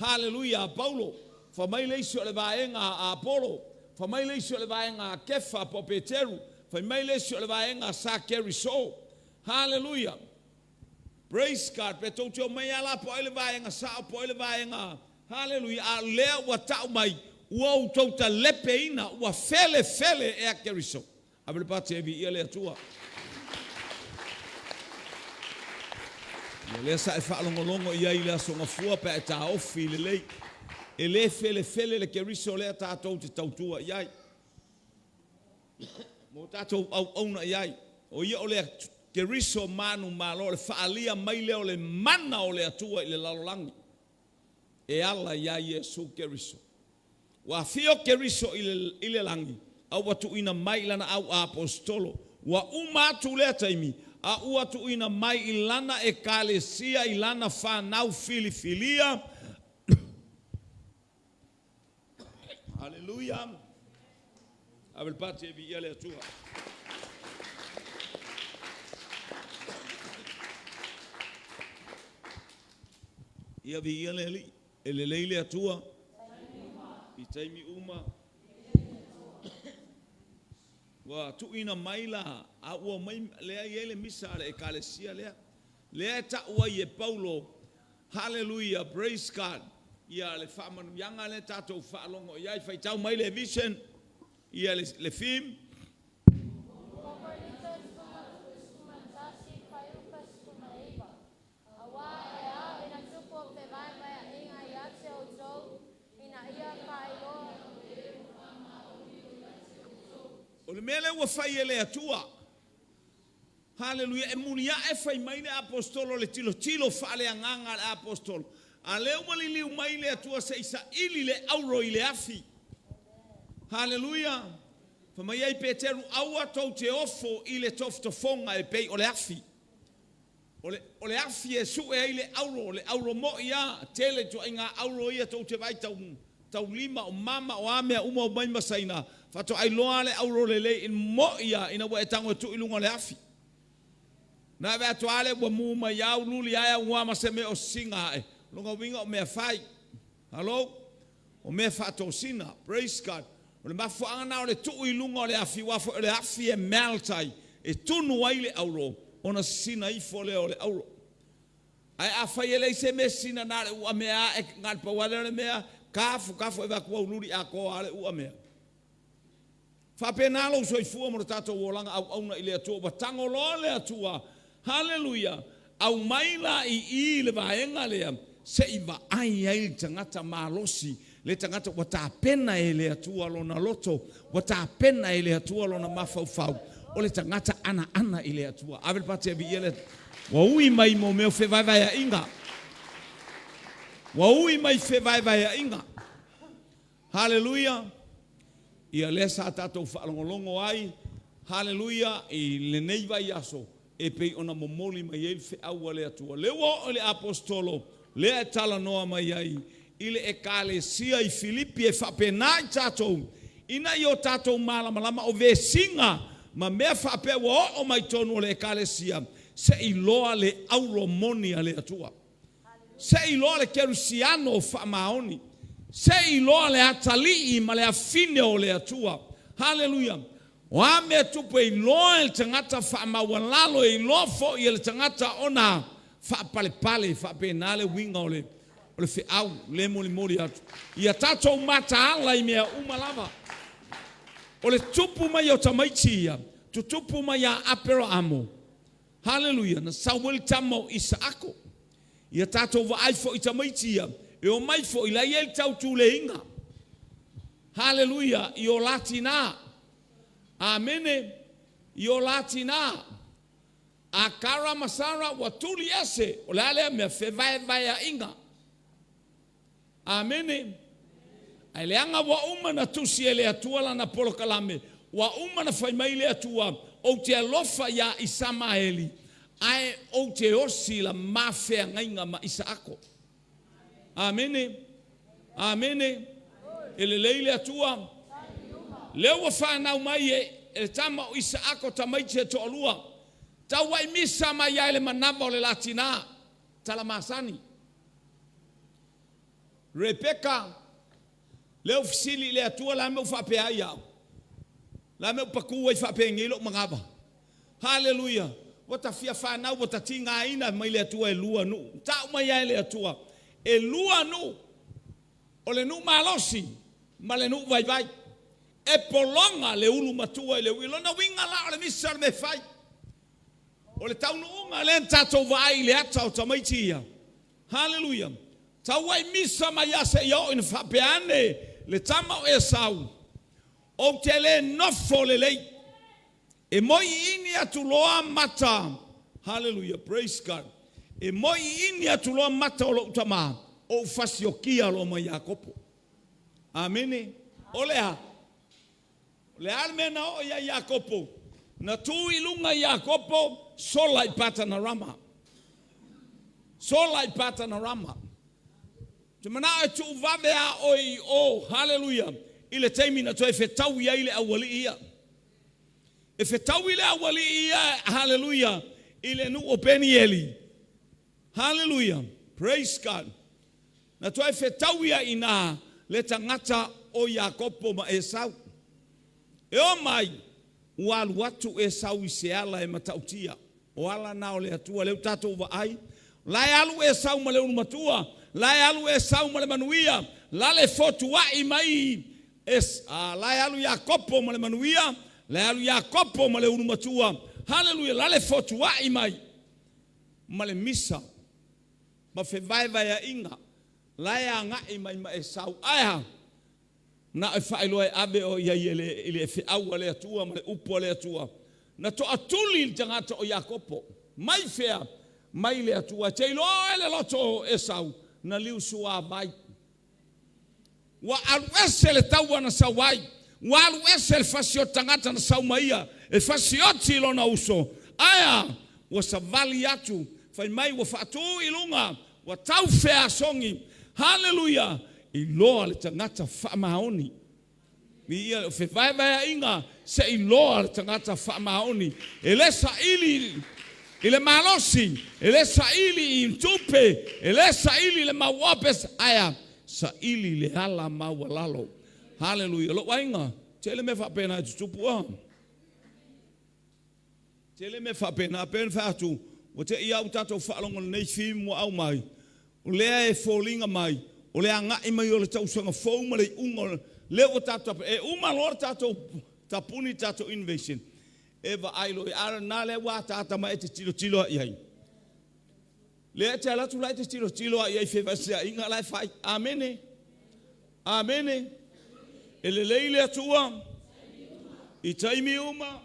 [SPEAKER 3] haleluia, a Paulo. Fai mai le isi o le vaega a Apolo. Fai mai le isi o le vaega a Kefa po o Peteru. Fai mai le isi o le vaega a Sa Keriso. Haleluia. Praise God. Pe tou te omai lava la po o ai le vaega sao po o ai le vaega, haleluia, a o lea ua tau mai, ua outou talepeina, ua felefele ea Keriso. Ave le pati e viia le Atua. Ia lea sa e faalogologo i ai i le Aso Gafua pe a e taofi lelei. E le felefele le Keriso lea tatou te tautua i ai. Mo tatou auauna i ai. O ia o le Keriso manumalo, o le faaalia mai lea o le mana o le Atua i le lalolagi e ala iā Iesu Keriso. Ua afio Keriso i le lagi, a ua tuuina mai i lana au aposetolo. Ua uma atu lea taimi, a ua tuuina mai i lana ekalesia, i lana fanau filifilia. Haleluia! Ave le pati e viia le Atua. Ia viia le Alii. E lelei le Atua i taimi uma. Ua tuuina mai la, a ua mai lea i ai le misa a le ekalesia lea. Lea e tau ai e Paulo, haleluia, praise God, ia le faamanuiaga lea tatou faalogo i ai. Faitau mai le vision, ia le theme.
[SPEAKER 1] Korinito 11, fuaiupu 19. Auā e ao ina tupu fevaevaeaiga ia te outou, ina ia faailoa.
[SPEAKER 3] O le mea lea ua fai e le Atua. Haleluia! E muliaʻe fai mai le Aposetolo le tilotilo faaleagaga a le Aposetolo, a lea ua liliu mai le Atua se i saili le auro i le afi. Haleluia! Fai mai ai Peteru, aua tou te ofo i le tofotofoga e pei o le afi. O le, o le afi e sue ai le auro, o le auro moi a, tele ituaiga auro ia tou te vaai tau, taulima, o mama, o a mea uma o mai ma Saina, faatoa iloa le auro lelei i moi a ina ua e tago e tuu i luga o le afi. Na ave atu lava lea ua mu mai au luli ae au ma se mea o sisiga ae. Lona uiga o mea fai. Hello? O mea faatosina. Praise God. O le mafuaaga na o le tuu i luga o le afi, aua foi o le afi e melt ai, e tunu ai le auro, ona sisina ifo lea o le auro. Ae afai e leai se mea e sisina na o le uamea ae, na o le pau lava lea o le mea, kafu kafu e avatu au luli atoa lava le uamea. Faapena lou soifua ma lo tatou olaga auauna i le Atua. Ua tago loa le Atua. Haleluia! Aumai la i i le vaega lea se i vaai ai le tagata malosi, le tagata ua tapena e le Atua lona loto, ua tapena e le Atua lona mafaufau, o le tagata anaana i le Atua. Ave le pati e viia le Atua. Ua ui mai mo mea o fevaevaeaiga. Ua ui mai fevaevaeaiga. Haleluia! Ia lea sa tatou faalogologo ai, haleluia, i lenei vaiaso e pei ona momoli mai ai le feau a le Atua. Lea ua oo i le Aposetolo lea e talanoa mai ai i le Ekalesia i Filipi e faapena i tatou, ina ia o tatou malamalama o vesiga ma mea faapea ua oo mai totonu o le Ekalesia, se i iloa le auro moni a le Atua. Se i iloa le kerisiano faamaoni. Se i iloa le atalii ma le afine o le Atua. Haleluia! O a mea tupu e iloa e le tagata faamaualalo, e iloa foi e le tagata ona faapalepale, faapena le uiga o le, o le feau le molimoli atu. Ia tatou mataala i mea uma lava. O le tupu mai o tamaiti ia, tutupu mai ia Aperaamo, Haleluia! Na sau ai le tama o Isaako. Ia tatou vaai foi i tamaiti ia, e omai foi la e i ai le tautuleiga. Haleluia! I o la tina. Amene. I o la tina. Akara ma Sara ua tuli ese. O le a lea mea? Fevaevaeaiga. Amene. Ae leaga ua uma na tusi e le Atua lana polokalame, ua uma na fai mai le Atua, ou te alofa iā Isamaeli, Ae ou te osi la ma feagaiga ma Isaako. Amene. Amene. E lelei le Atua. Lea ua fanau mai e le tama o Isaako tamaiti e toalua. Tau ai misa mai ai le manava o le latina. Talamasani. Rebeka, lea ua fesili i le Atua la mea ua faapea ai au. La mea ua paku ai faapenei lou manava. Haleluia. Ua ta fia fanau, ua ta tigaina mai le Atua e lua nuu. Tau mai ai le Atua, e lua nuu. O le nuu malosi ma le nuu vaivai. E pologa le ulu matua i le ui. Lona uiga la o le misa o le mea fai. O le taunuuga lea na tatou vaai i le ata o tamaiti ia. Haleluia. Tau ai misa mai ia seia oo ina faapea ane le tama o Esau. Ou te le nofo lelei. E moi ini atu loa mata. Hallelujah. Praise God. E moi ini atu loa mata o lou tama. O fasiokia loa mai Iakopo. Amene. O lea. Le a le mea na oo ia Iakopo. Na tu i luga Iakopo sola i Patanarama. Sola i Patanarama. Te manao e tuu vave a oe i o. Hallelujah. I le taimi na toe fetau ai le aualii ia. E fetau i le aualii ia. Hallelujah. I le nuu o Penieli. Hallelujah. Praise God. Na toe fetau ia ina le tagata o Iakopo ma Esau. E o mai, ua alu atu Esau i se ala e matautia. O ala na o le Atua, lea ua tatou vaai. La e alu Esau ma le ulu matua, la e alu Esau ma le manuia, la le fotuai mai, la e alu Iakopo ma le manuia, la e alu Iakopo ma le ulu matua. Haleluia, la le fotuai mai ma le misa, ma fevaevaeaiga, la e agai mai ma Esau. Ae na e faailoa e ave o ia i le feau a le Atua ma le upu a le Atua. Na toatuli le tagata o Iakopo. Mai fea, mai le Atua. Te iloa e le loto o Esau, na liu sua vai. Ua alu ese le taua na sau ai. Ua alu ese le fasi o tagata na sau mai ia. E fasioti i lona uso. Aea, ua savali atu. Fai mai ua faatu i luga. Ua tau feasogi. Haleluia. I loa le tagata faamaoni. Ia fevaevaeaiga se i loa le tagata faamaoni. E le saili i le malosi, e le saili i tupe, e le saili i le mauope, aea saili le ala maualalo. Haleluia. Lou aiga, tele mea faapena e tutupu a. Tele mea faapena, pe na fai atu, ua te ia au tatou faalogo lenei fimu ua au mai, o lea e foliga mai, o le agai mai o le tausaga fou ma le iuga, lea ua tatou, e uma loa le tatou tapuni, tatou innovation, e vaai loa, a na lea ua ataata mai e te tilotilo ai ai. Lea e te ala atu la e te tilotilo ai ai fevaseaiga la e fai. Amene. Amene. E lelei le Atua. I taimi uma.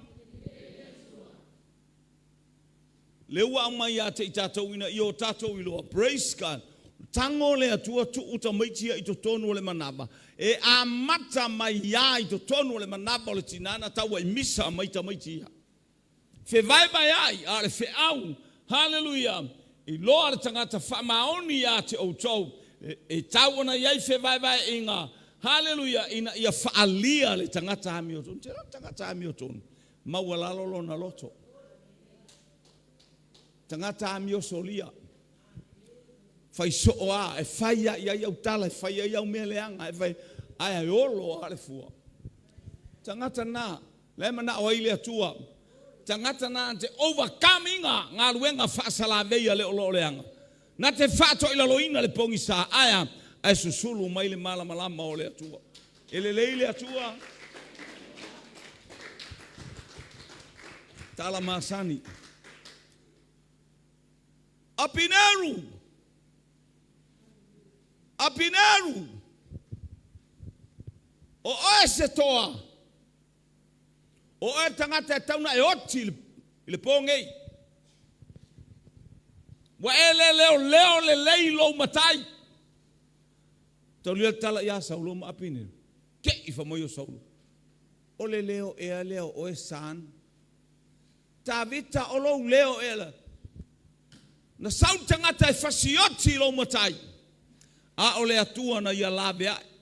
[SPEAKER 3] Le ua aumai ia te i tatou ina ia o tatou iloa. Praise God. Tango le Atua tuu tamaiti ia i totonu o le manava. E amata mai ia i totonu o le manava o le tinana taua i misa mai tamaiti ia. Fevaevae ai a le feau. Hallelujah. I loa le tagata faamaoni ia te outou. E tau ona iai fevaevaeaiga. Hallelujah. Ina ia faalia le tagata amiotonu. Te loa le tagata amiotonu. Maua lalo lona loto. Tagata amiosolia. Fai soo a, e fai a ia au tala, e fai ai au mea leaga, e fai ai e olo a le fua. Tagata na, le mana o ai le Atua. Tagata na te overcome inga ngā luenga faasalaveia le olo o leaga. Na te whaato i laloina le pongi sa aea, ae susulu mai le malamalama o le Atua. E lelei le Atua. Tala masani. Apineru. Apineru. O oe se toa. O oe tagata e tauna e oti i le pōgei. Ua e le leo leo le lei lou matai. Tau lia tala ia Saulo ma Apineru. Ke i fa mai o Saulo. O le leo ea leo oe san. Tavita o lou leo ea la. Na sau le tagata e fasioti i lou matai, a o le Atua na ia laveai.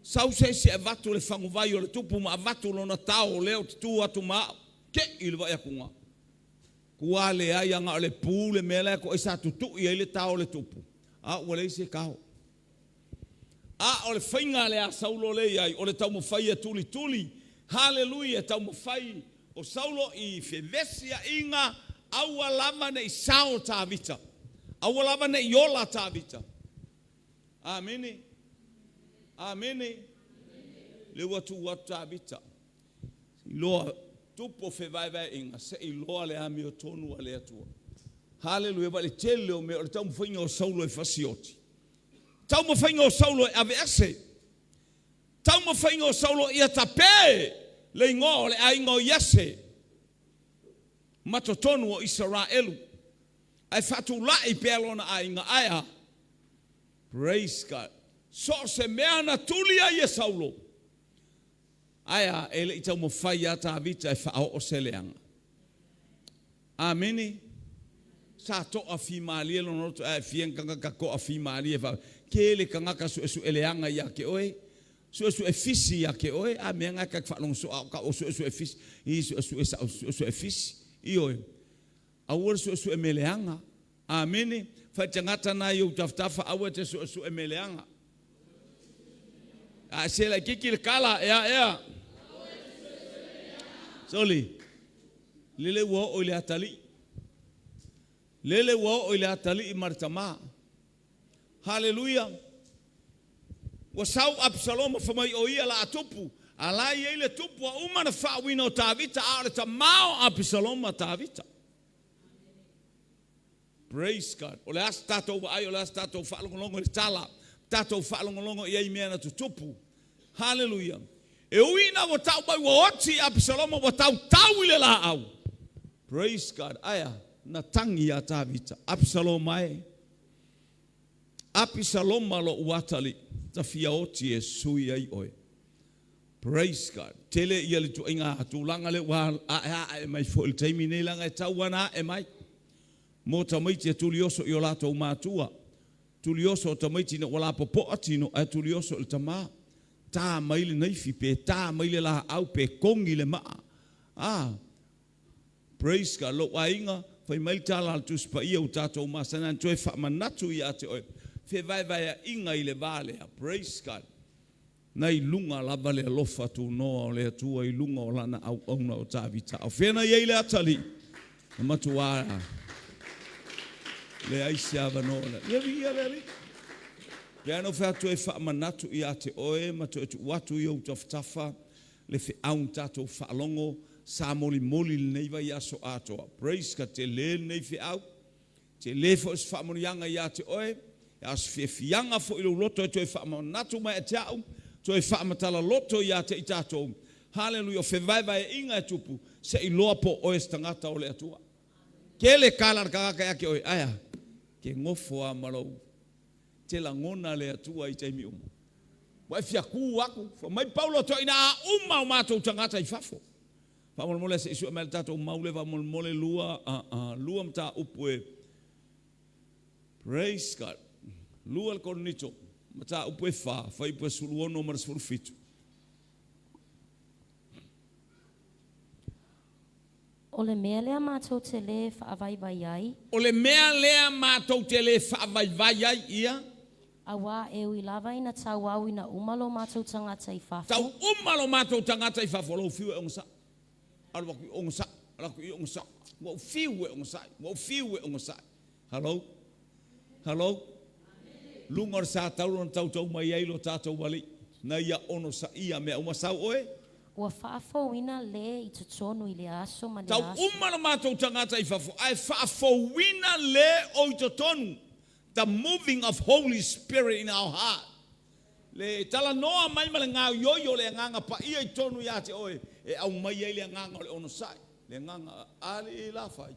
[SPEAKER 3] Sau se isi e avatu le faguvai o le tupu ma avatu lona tao o lea ou te tu atu ma au, te i le vaai atu ua leai aga o le pu le mea la ko sa tutui ai le tao o le tupu, a ua leai se tao. A o le faiga lea a Saulo lea e i ai, o le taumafai e tulituli, haleluia, e taumafai o Saulo i fevesiaiga, aua lava ne i sao Tavita, aua lava ne i ola Tavita. Amene, amene. Le ua tuu atu Tavita iloa tupu o fevaevaeaiga se iloa le amiotonu a le Atua. Haleluia, va le tele o mea o le taumafaiga o Saulo e fasioti, taumafaiga o Saulo e aveese, taumafaiga o Saulo ia tape le igoa o le aiga o Iese ma totonu o Isaraelu, ae faatulai pea lona aiga ae a. Praise God. So o se mea na tuli ai e Saulo, ae a, e le i taumafai ia Tavita e faaoo se leaga. Amene. Sa toa fimalie lona loto, ae fia tagata toa fimalie fa ke le tagata suesueleaga ia te oe, suesue fisi ia te oe, a mea nga ka faalogo so ka o suesue fisi, i suesue sa suesue fisi, i oe. Aua le suesue meleaga. Amene. Fai tagata na i ou tafatafa, aua te suesue meleaga. A se la kiki le kala ea ea. Soli. Lele ua oo i le atalii. Lele ua oo i le atalii ma le tamā. Haleluia. Ua sau Absaloma fa mai o ia la a tupu. A la i ai le tupu a uma na faauina o Tavita, a o le tamā o Apisaloma Tavita. Praise God. O le a se tatou vaai, o le a se tatou faalogologo i le tala, tatou faalogologo i ai mea na tutupu. Haleluia. E ui ina ua tau mai ua oti Apisaloma ua tautau i le laau. Praise God. Aia, na tagi ia Tavita. Apisaloma e. Apisaloma lo uatali. Ta fia oti e sui ai oe. Praise God. Tele ia le tuaiga tulaga le ua ae ae mai foi i le taimi nei laga e tau ana ae mai. Mo tamaiti e tulioso i o latou matua. Tulioso o tamaiti na ua lapopoa tino ae tulioso i le tamā. Tā mai le naifi pe tā mai le laau pe kongi le maa. Ah, praise God. Lou aiga, fai mai le tala a le Tusi Paia ua tatou masani ana toe faamanatu ia te oe. Fevaevaeaiga i le va lea. Praise God. Na i luga lava le alofa tunoa o le Atua i luga o lana auauna o Tavita. O fea na i ai le atalii? Na matua leai se avanoa le. Ia viia le Alii. Pe ana fai atu e faamanatu ia te oe ma toe tuu atu i ou tafatafa le feau na tatou faalogo sa molimoli lenei vaiaso atoa. Praise God. Tele lenei feau. Tele foi se faamanuiaga ia te oe. A o se fiafiaga foi i lou loto e toe faamanatu mai ia te au, toe faamatala loto ia te i tatou. Haleluia. O fevaevaeaiga e tupu, se iloa po o oe se tagata o le Atua. Tele kala le tagata ia te oe, ae a? Ke nofo lava ma lou te lagona le Atua i taimi uma. Ua e fia ku aku, fai mai Paulo toeaiina a uma o matou tagata i fafo. Faamolemole se i sue mai le tatou mau lea faamolemole lua, lua mataupu e Praise God. Lua le Korinito, mataupu e 4, fuaiupu e 16 ma le 17.
[SPEAKER 1] O le mea lea matou te lē faavaivai ai.
[SPEAKER 3] O le mea lea matou te lē faavaivai ai, ia.
[SPEAKER 1] Auā e ui lava ina tauauina uma lo matou tagata i fafo.
[SPEAKER 3] Tau uma lo matou tagata i fafo, lou fiu e ogasai. Alu atu i ogasai, alu atu i ogasai. Ua ou fiu e ogasai, ua ou fiu e ogasai. Hello? Hello? Luga o le sa taula na tautau mai ai lo tatou Alii, na ia onosaia mea uma. Sau oe?
[SPEAKER 1] Ua faafouina le i totonu i le aso ma le
[SPEAKER 3] Tau
[SPEAKER 1] aso.
[SPEAKER 3] uma lo matou tagata i fafo, ae faafouina le o i totonu. The moving of Holy Spirit in our heart. Le talanoa mai ma le gaoioi o le Agaga Paia i totonu ia te oe, e aumai ai le agaga o le onosai, le agaga a le la fai.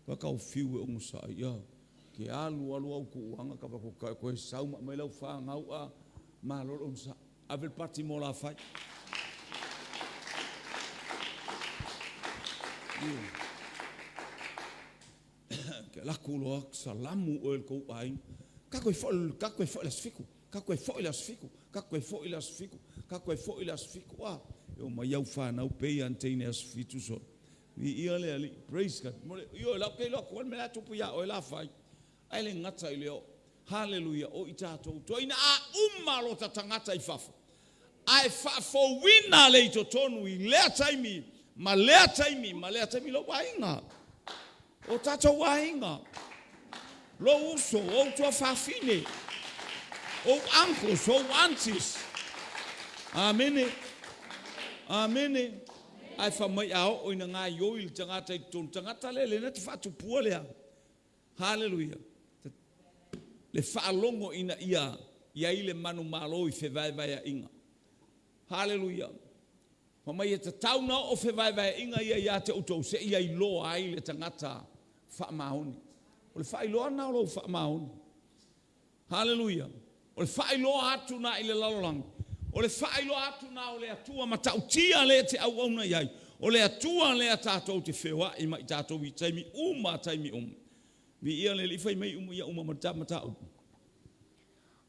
[SPEAKER 3] Ka kau fiu e onosai ia, ke alu alu au kuuanga ka va ko koe sau ma mai lau whangau a malo le onosai. Ave le pati mo la fai. Ke alu atu loa salamu oe i le tou aiga. Tatou e foi, tatou e foi i le aso 7, tatou e foi i le aso 7, tatou e foi i le aso 7, tatou e foi i le aso 7. A, e omai au fanau pei lava na teine aso 7 solo. Viia le Alii. Praise God. Ioe, o la ou te iloa atu lava le mea la e tupu ia oe la fai. Ae le gata i lea, haleluia, o i tatou toeaina a uma lota tagata i fafo, ae faafouina le i totonu i lea taimi ma lea taimi ma lea taimi lou aiga, o tatou aiga, lou uso, ou tuafafine, ou uncles, ou aunties. Amene. Amene. Ae fai mai a oo ina gaioi le tagata i totonu, tagata lea lena te faatupua lea. Haleluia! Le faalogo ina ia i ai le manumalo i fevaevaeaiga. Haleluia! Fai mai e tatau ona oo fevaevaeaiga ia ia te outou seia iloa ai le tagata faamaoni. O le faailoa lena o lou faamaoni. Haleluia! O le faailoa atu lena i le lalolagi. O le faailoa atu lena o le Atua matautia lea e te auauna i ai. O le Atua lea tatou te feoai ma i tatou i taimi uma taimi uma. Viia le Alii, fai mai uma ia uma ma le mataupu.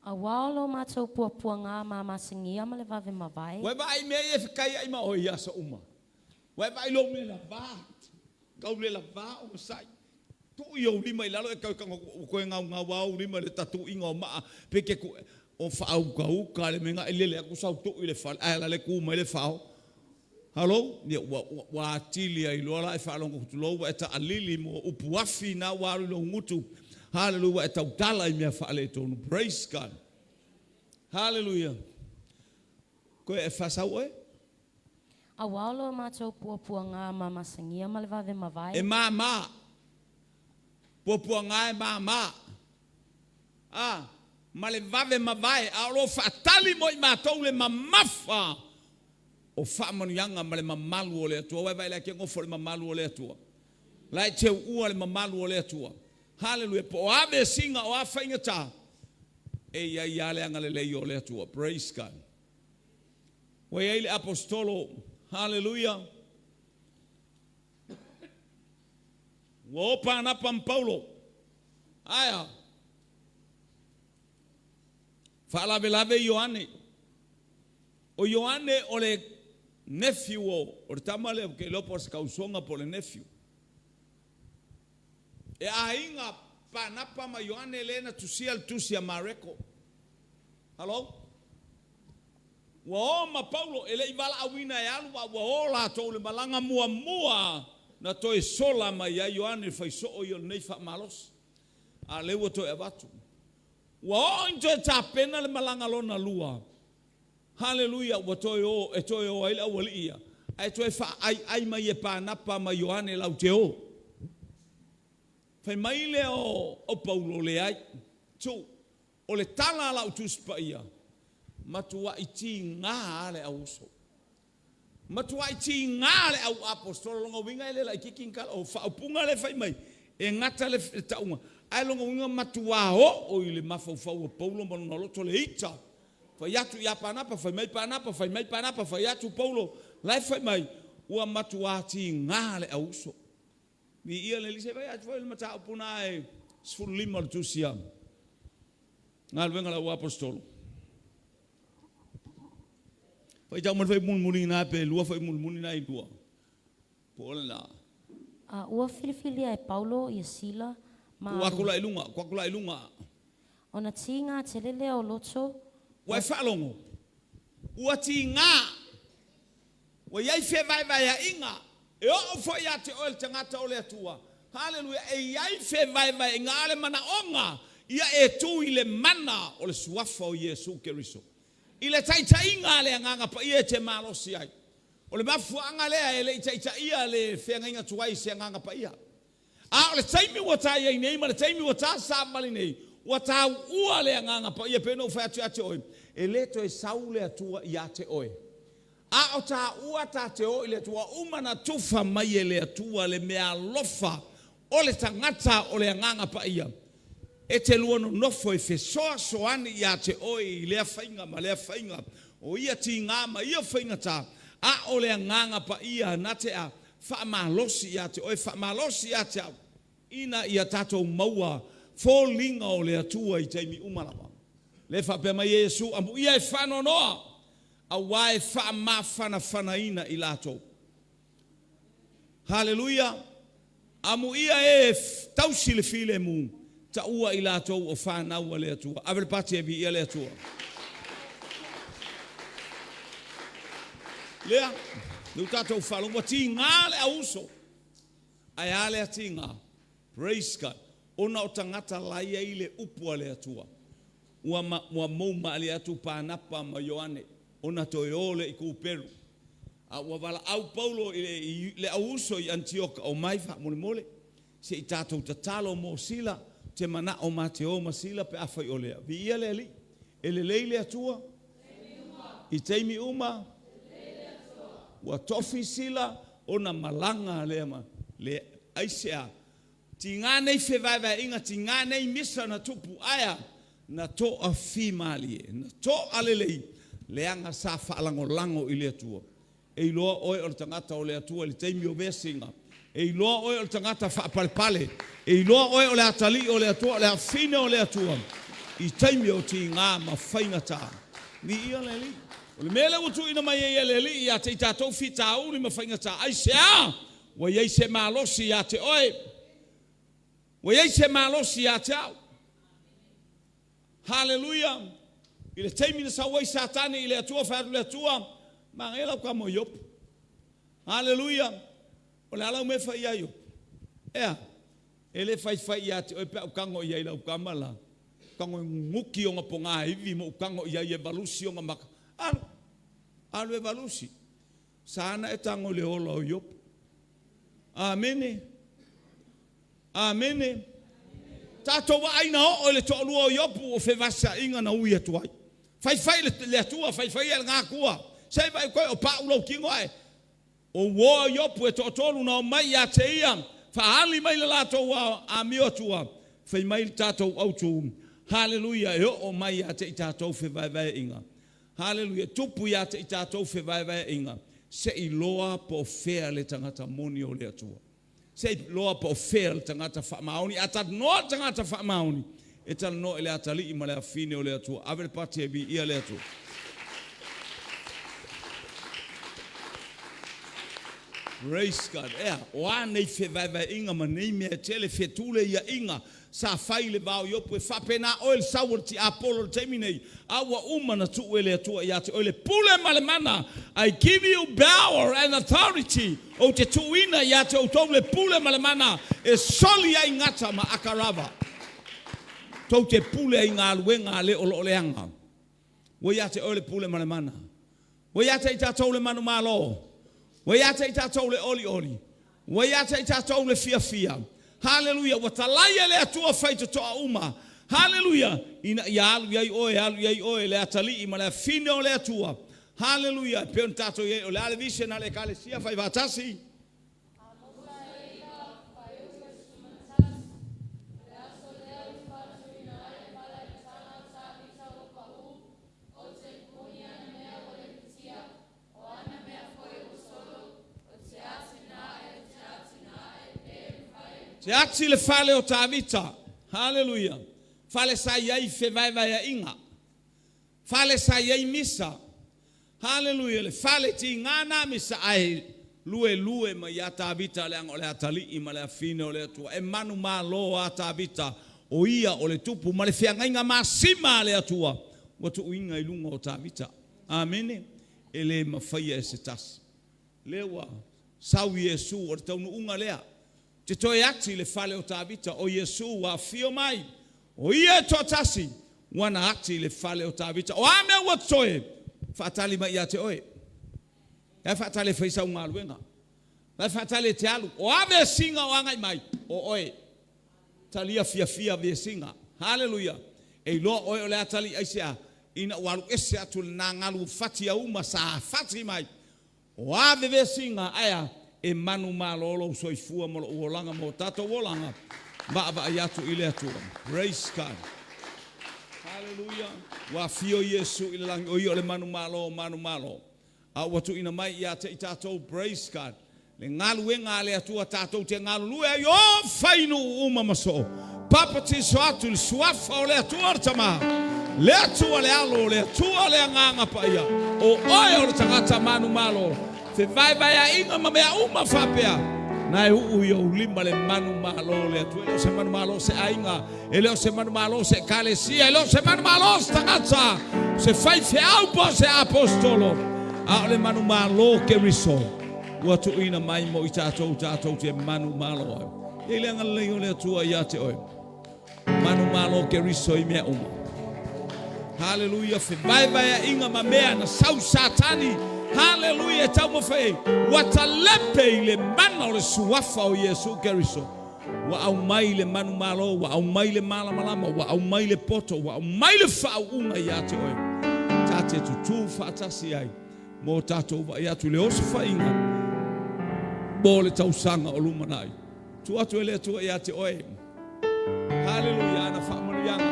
[SPEAKER 1] Auā o lo matou puapuagā mamasagia ma le vave mavae.
[SPEAKER 3] Ua e vaai i mea ia e fekaiai ma oe i aso uma? Ua e vaai i lou mea lavā, kau le lavā onosai. Tuu i ou lima i lalo e kau e tago ua toe gaugau a ou lima i le tatuiga o maa pe ke ku o faaukauka le mea na e lele atu sau tuu i le fale ae la le tu mai le fao. Halo, ia ua, ua, ua atili ai loa la e faalogo tulou ua e taalili mo upu afi na ua alu i lou gutu. Haleluia, ua e tautala i mea faaletonu. Praise God. Haleluia. Koe e faasau oe?
[SPEAKER 1] Auā o lo matou puapuagā mamasagia ma le vave mavae.
[SPEAKER 3] E māmā. Puapuagā e māmā. A, ma le vave mavae, a o lo o faatali mo i matou le mamafa o faamanuiaga ma le mamalu o le Atua. Ua e vaai la e te nofo i le mamalu o le Atua. La e te uua le mamalu o le Atua. Haleluia. Po o a vesiga, o a faigata, e i ai lava le agalelei o le Atua. Praise God. Ua i ai le Aposetolo, haleluia, ua o Panapa ma Paulo, ae a? Faalavelave Ioane. O Ioane o le nephew o, o le tama lea, ou te iloa po o se tausoga po o le nephew. E aiga Panapa ma Ioane lea na tusia le tusi a Mareko. Hello? Ua o ma Paulo, e le i valaauina e alu, a ua o latou i le malaga muamua na toe sola mai ai Ioane le faisoo ia o lenei faamalosi. A lea ua toe avatu. Ua oo ina toe tapena le malaga lona lua. Haleluia, ua toe o, e toe o ai le aualii ia, ae toe faaaiai mai e Panapa ma Ioane latou te o. Fai mai lea o, o Paulo, Leai, tuu, O le tala a lau Tusi Paia, matuai tiga lava le au uso. Matuai tiga le au apostola. Lona uiga e le laititi ni tala. O faaupuga lea e fai mai, e gata le tauga, ae lona uiga matua oo i le mafaufau o Paulo ma lona loto le ita. Fai atu ia Panapa, fai mai Panapa, fai mai Panapa, fai atu Paulo, la e fai mai, ua matua tiga le au uso. Viia le Alii, se i vaai atu foi le mataupu na e 15 o le tusi a Galuega a le Auaposetolo. Faitau mai le fuaiupu mulimuli na pe lua fuaiupu mulimuli na i lua. Po o lena.
[SPEAKER 1] A ua filifilia e Paulo ia Sila ma
[SPEAKER 3] Tuu atu la i luga, tuu atu la i luga.
[SPEAKER 1] Ona tiga tele lea o loto.
[SPEAKER 3] Ua e faalogo, ua tiga. Ua i ai fevaevaeaiga, e oo foi ia te oe le tagata o le Atua. Haleluia! E i ai fevaevaeaiga, a o le manaoga, ia e tu i le mana o le Suafa o Iesu Keriso. I le taitaiga a le Agaga Paia e te malosi ai. O le mafuaaga lea e le i taitaia le feagaiga tuai i se Agaga Paia. A o le taimi ua ta i ai nei ma le taimi ua ta savali nei, ua tauua le Agaga Paia, pei ona ou fai atu ia te oe, e le toe sau le Atua ia te oe. A o taua ta te o i le Atua, ua uma ona tufa mai e le Atua le meaalofa o le tagata o le Agaga Paia, e te lua nonofo e fesoasoani ia te oe i lea faiga ma lea faiga, o ia tiga ma ia faigata, a o le Agaga Paia na te a faamalosi ia te oe, faamalosi ia te au. Ina ia tatou maua foliga o le Atua i taimi uma lava. Lea e faapea mai ai Iesu, Amuia e faanoanoa, auā e faamafanafanaina i latou. Haleluia! Amuia e tausi le filemu, taua i latou o fanau a le Atua. Ave le pati e viia le Atua. Lea, lea ua tatou faalogo, ua tiga le auuso. Ae a le atiga? Praise God. Ona o tagata la e i ai le upu a le Atua. Ua, ma, ua mou malie atu Panapa ma Ioane, ona toe o lea i Kuperu. A ua valaau Paulo i le, i le auuso i Anitioka, omai faamolemole, se i tatou tatalo mo Sila, te manao ma te o ma Sila pe afai o lea. Viia le Alii. E lelei le Atua i taimi uma. Ua tofi Sila ona malaga lea ma le aisea. Tiga nei fevaevaeaiga, tiga nei misa na tupu aea, na toafimalie, na toalelei, leaga sa faalagolago i le Atua. E iloa oe o le tagata o le Atua i le taimi o vesiga. E iloa oe o le tagata faapalepale. E iloa oe o le atalii o le Atua, o le afine o le Atua i taimi o tiga ma faigata. Viia le Alii. O le mea lea ua tuuina mai ai e le Alii ia te i tatou fitauli ma faigata, aisea? Ua i ai se malosi ia te oe. Ua i ai se malosi ia te au. Haleluia! I le taimi na sau ai Satani i le Atua, fai atu le Atua, manaia lau tama o Iopu. Haleluia! O le a lau mea e fai ia Iopu? Ea, e le faifai ia te oe pe a ou tago i ai i lau tama la. Tago e nunuki ona pogaivi ma ou tago i ai e valusi ona maka. Alu, alu e valusi. Sa na e tago i le ola o Iopu. Amene. Amene. Tatou vaai na oo i le toalua o Iopu o fevasaaiga na ui atu ai. Faifai le, le Atua, faifai e lena Atua. Se i vaai koe o pau lou tino ae. O uo a Iopu e toatolu na omai ia te ia, faaali mai le latou amio Atua, fai mai le tatou autu, haleluia, e oo mai ia te i tatou fevaevaeaiga. Haleluia, tupu ia te i tatou fevaevaeaiga, se i loa po o fea le tagata moni o le Atua. Se i loa po o fea le tagata faamaoni. A talanoa le tagata faamaoni, e talanoa i le atalii ma le afine o le Atua. Ave le pati e viia le Atua. Praise God. Ea, o a nei fevaevaeaiga ma nei mea e tele fetuleiaiga sa fai i le va o Iopu, e faapena oe le sau o le tiapolo i le taimi nei, a ua uma na tuu e le Atua ia te oe le pule ma le mana. I give you power and authority. Ou te tuuina ia te outou le pule ma le mana e soli ai gata ma akarava. Tou te pule ai i galuega a le o lo o leaga. Ua ia te oe le pule ma le mana. Ua ia te i tatou le manumalo. Ua ia te i tatou le olioli. Ua ia te i tatou le fiafia. Haleluia! Ua talai e le Atua faitotoa uma. Haleluia! Ina ia alu i ai oe, alu i ai oe le atalii ma le afine o le Atua. Haleluia! E pei ona tatou i ai, o le a le vision a le Ekalesia Faifaatasi? Te ati le fale o Tavita. Haleluia. Fale sa i ai fevaevaeaiga. Fale sa i ai misa. Haleluia. Le fale tiga na misa ae luelue mai ia Tavita leaga o le atalii ma le afine o le Atua. E manumalo a Tavita o ia o le tupu ma le feagaiga masima a le Atua ua tuuina i luga o Tavita. Amene. E le mafaia e se tasi. Lea ua sau Iesu, o le taunuuga lea. Te toe ati i le fale o Tavita, o Iesu ua afio mai. O ia e toatasi ua na ati i le fale o Tavita. O a mea ua totoe, faatali mai ia te oe. La e faatali e fai sau galuega. La e faatali e te alu. O a vesiga o agai mai, o oe. Talia fiafia vesiga. Haleluia. E iloa oe o le atalii aisea? Ina ua alu ese atu lena galu fati auma sa fati mai. O a vevesiga aea e manumalo lou soifua ma lou olaga ma o tatou olaga vaavaai atu i le Atua. Praise God. Haleluia. Ua afio Iesu i le lagi, o ia o le manumalo o manumalo. A ua tuuina mai ia te i tatou, praise God. Le galuega a le Atua tatou te galulue ai o fai nuu uma ma soo. Papatiso atu i le suafa o le Atua le Tama, le Atua le Alo, le Atua le Agaga Paia, o oe o le tagata manumalo, fevaevaeaiga ma mea uma faapea, na e uu i ou lima le manumalo o le Atua. E le o se manumalo o se aiga, e le o se manumalo o se ekalesia, e le o se manumalo o se tagata, se faifeau po o se aposetolo, a o le manumalo o Keriso ua tuuina mai mo i tatou, tatou te manumalo ai. E i ai le agalelei o le Atua ia te oe. Manumalo Keriso i mea uma. Haleluia, fevaevaeaiga ma mea na sau Satani, haleluia, e taumafai ai, ua talepe i le mana o le suafa o Iesu Keriso. Ua aumai le manumalo, ua aumai le malamalama, ua aumai le poto, ua aumai le faauuga ia te oe. Ta te tutū faatasi ai mo tatou vaai atu i le osofaiga mo le tausaga o lumanai. Tuu atu e le Atua ia te oe. Haleluia, ana faamanuiaga.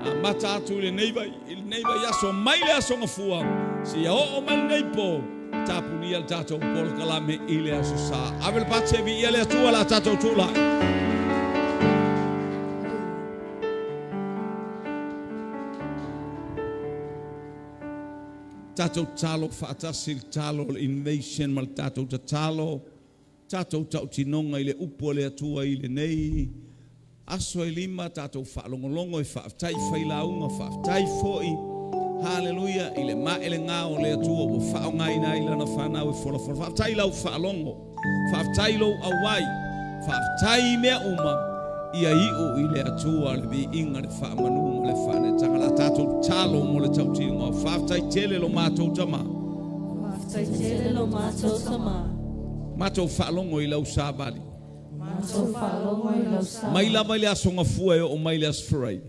[SPEAKER 3] Amata atu i lenei vai, i lenei vaiaso mai le aso Gafua, seia oo mai lenei po, tapunia le tatou polokalame i le aso Sa. Ave le pati e viia le Atua la tatou tulai. Tatou tatalo faatasi le tatalo o le invasion ma le tatou tatalo, tatou tautinoga i le upu a le Atua i lenei aso e lima, tatou faalogologo e faafetai i failauga, faafetai foi, haleluia, i le maelega o le Atua ua faaaogaina ai lana fanau e folafola. Faafetai i lau faalogo, faafetai i lou auai, faafetai i mea uma, ia iu i le Atua le viiga, le faamanu ma le faaneetaga. La tatou tatalo mo le tautinoga. Faafetai tele lo matou Tama.
[SPEAKER 1] Faafetai tele lo matou Tama.
[SPEAKER 3] Matou faalogo i lau savali.
[SPEAKER 1] Matou faalogo i lau savali.
[SPEAKER 3] Mai lava i le aso Gafua e oo mai i le aso Faraile.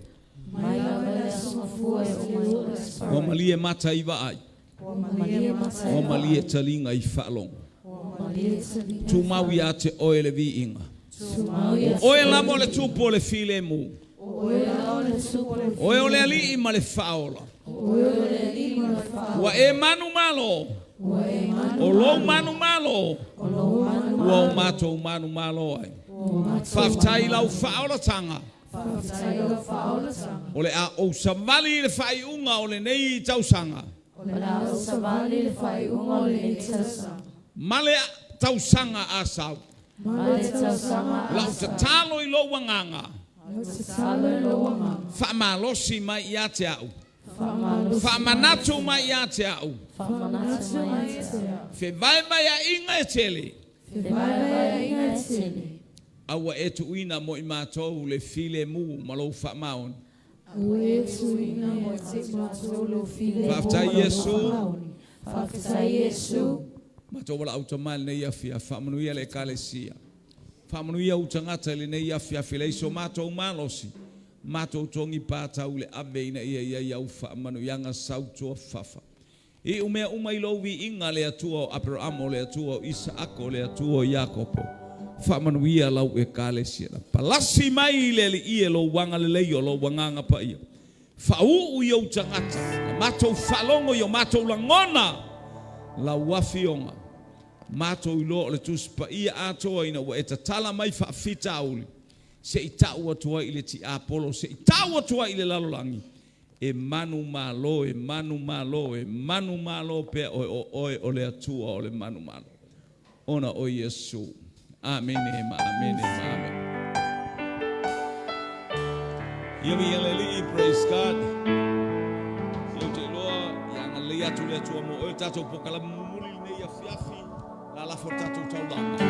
[SPEAKER 1] Mai lava i le aso Gafua e oo mai i le aso Faraile.
[SPEAKER 3] Ua malie mata i vaai.
[SPEAKER 1] Ua malie mata i vaai.
[SPEAKER 3] Ua malie taliga i faalogo.
[SPEAKER 1] Ua malie taliga i faalogo.
[SPEAKER 3] Tumau ia te oe le viiga.
[SPEAKER 1] Tumau ia te
[SPEAKER 3] O oe lava o le Tupu o le filemu.
[SPEAKER 1] O oe lava o le Tupu o le filemu.
[SPEAKER 3] O oe o le Alii ma le Faaola.
[SPEAKER 1] O oe o le Alii ma le Faaola.
[SPEAKER 3] Ua e manumalo.
[SPEAKER 1] Ua e manumalo.
[SPEAKER 3] O lou manumalo.
[SPEAKER 1] O lou manumalo.
[SPEAKER 3] Ua o matou manumalo ai.
[SPEAKER 1] Ua o matou
[SPEAKER 3] Faafetai i lau faaolataga.
[SPEAKER 1] Faafetai i lau faaolataga.
[SPEAKER 3] O le a ou savali i le faaiuga o lenei tausaga.
[SPEAKER 1] O le a ou savali i le faaiuga o lenei tausaga.
[SPEAKER 3] Ma le tausaga a sau.
[SPEAKER 1] Ma le tausaga a
[SPEAKER 3] Lau
[SPEAKER 1] sau.
[SPEAKER 3] tatalo i lou agaga.
[SPEAKER 1] Lau tatalo i lou agaga.
[SPEAKER 3] Faamalosi mai ia te au.
[SPEAKER 1] Faamalosi mai ia te au.
[SPEAKER 3] Faamanatu mai ia te au.
[SPEAKER 1] Faamanatu mai ia te au.
[SPEAKER 3] Fevaevaeaiga e tele.
[SPEAKER 1] Fevaevaeaiga e tele.
[SPEAKER 3] A ua e tuuina mo i matou le filemu ma lou faamaoni.
[SPEAKER 1] A ua e tuuina mo i matou le filemu ma
[SPEAKER 3] Faafetai
[SPEAKER 1] lou
[SPEAKER 3] Iesu.
[SPEAKER 1] faamaoni. Faafetai Iesu.
[SPEAKER 3] Matou valaau tama i lenei afiafi, faamanuia le Ekalesia. Faamanuia ou tagata i lenei afiafi, leai so matou malosi, matou togi patau i le ave ina ia i ai au faamanuiaga sautuafafa. Iu mea uma i lou viiga, le Atua o Aperamo, le Atua o Isaako, le Atua o Iakopo. Faamanuia lau Ekalesia. Na palasi mai i le Alii e lou agalelei o lou Agaga Paia. Faauu i ou tagata, na matou faalogo i o matou lagona lau afioga. Matou iloa o le Tusi Paia atoa ina ua e tatala mai faafitauli, se i tau atu ai i le tiapolo, se i tau atu ai i le lalolagi, e manumalo, e manumalo, e manumalo pea oe, o oe o le Atua o le manumalo. Ona o Iesu. Amene ma amene ma amene. Ia viia le Alii, praise God. Ia ou te iloa, ia agalelei atu le Atua mo oe, tatou polokalame mulimuli lenei afiafi, lalafo le tatou taulaga.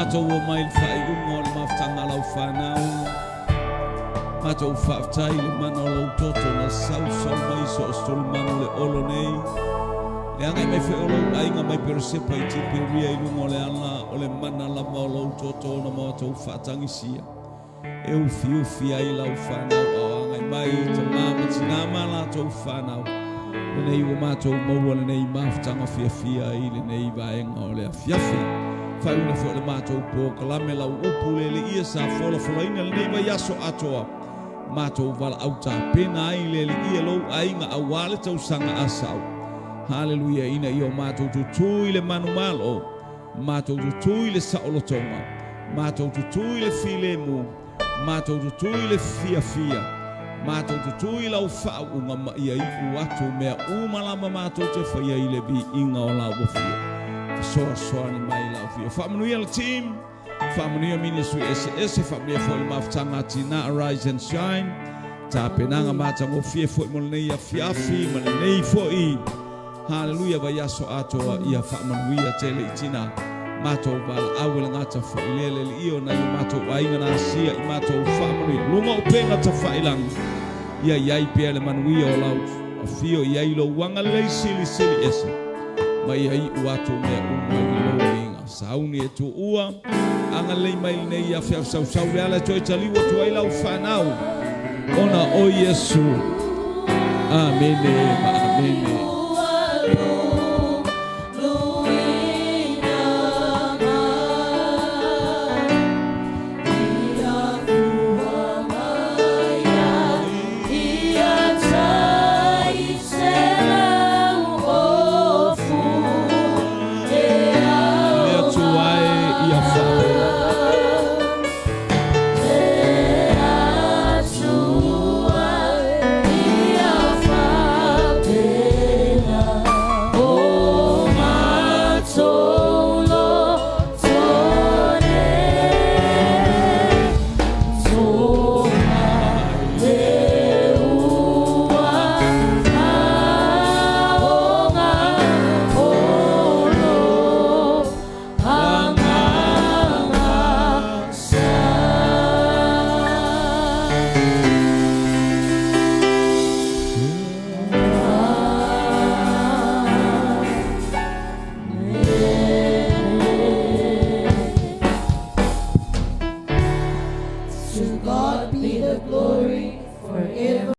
[SPEAKER 3] Matou omai i le faaiuga o le mafutaga a lau fanau. Matou faafetai i le mana o lou toto na sausau mai so o se tulimanu le olo nei. Le agai mai foi o lou aiga mai Peresepa i Tiperia i luga o le ala o le mana lava o lou toto na matou faatagisia. E ufiufi ai lau fanau a o agai mai tamā ma tinā ma latou fanau. Lenei ua matou maua lenei mafutaga fiafia i lenei vaega o le afiafi. Faaiuina foi o le matou polokalame lau upu le Alii sa folafolaina lenei vaiaso atoa. Matou valaau tapena ai le Alii e lou aiga aua le tausaga asau. Haleluia ina ia o matou tutū i le manumalo, matou tutū i le saolotoga, matou tutū i le filemu, matou tutū i le fiafia, matou tutū i lau faauuga ma ia iu atu mea uma lava matou te faia i le viiga o lau afio. Fesoasoani mai lau afio. Faamanuia le team, faamanuia ministry eseese, faamanuia foi le mafutaga a tina Arise and Shine, tapenaga matagofie foi mo lenei afiafi ma lenei foi haleluia vaiaso atoa ia faamanuia tele i tina matou valaau e le gata foi lea le Alii o nai o matou aiga na asia i matou faamanuia luga o upega tafailagi ia i ai pea le manuia o lau afio i ai lou agalelei silisili ese ma ia iu atu mea uma i lou viiga sauni e tuua agalelei mai lenei afiafi sausau le ala e toe taliu atu ai lau fanau ona o Iesu. Amene ma amene.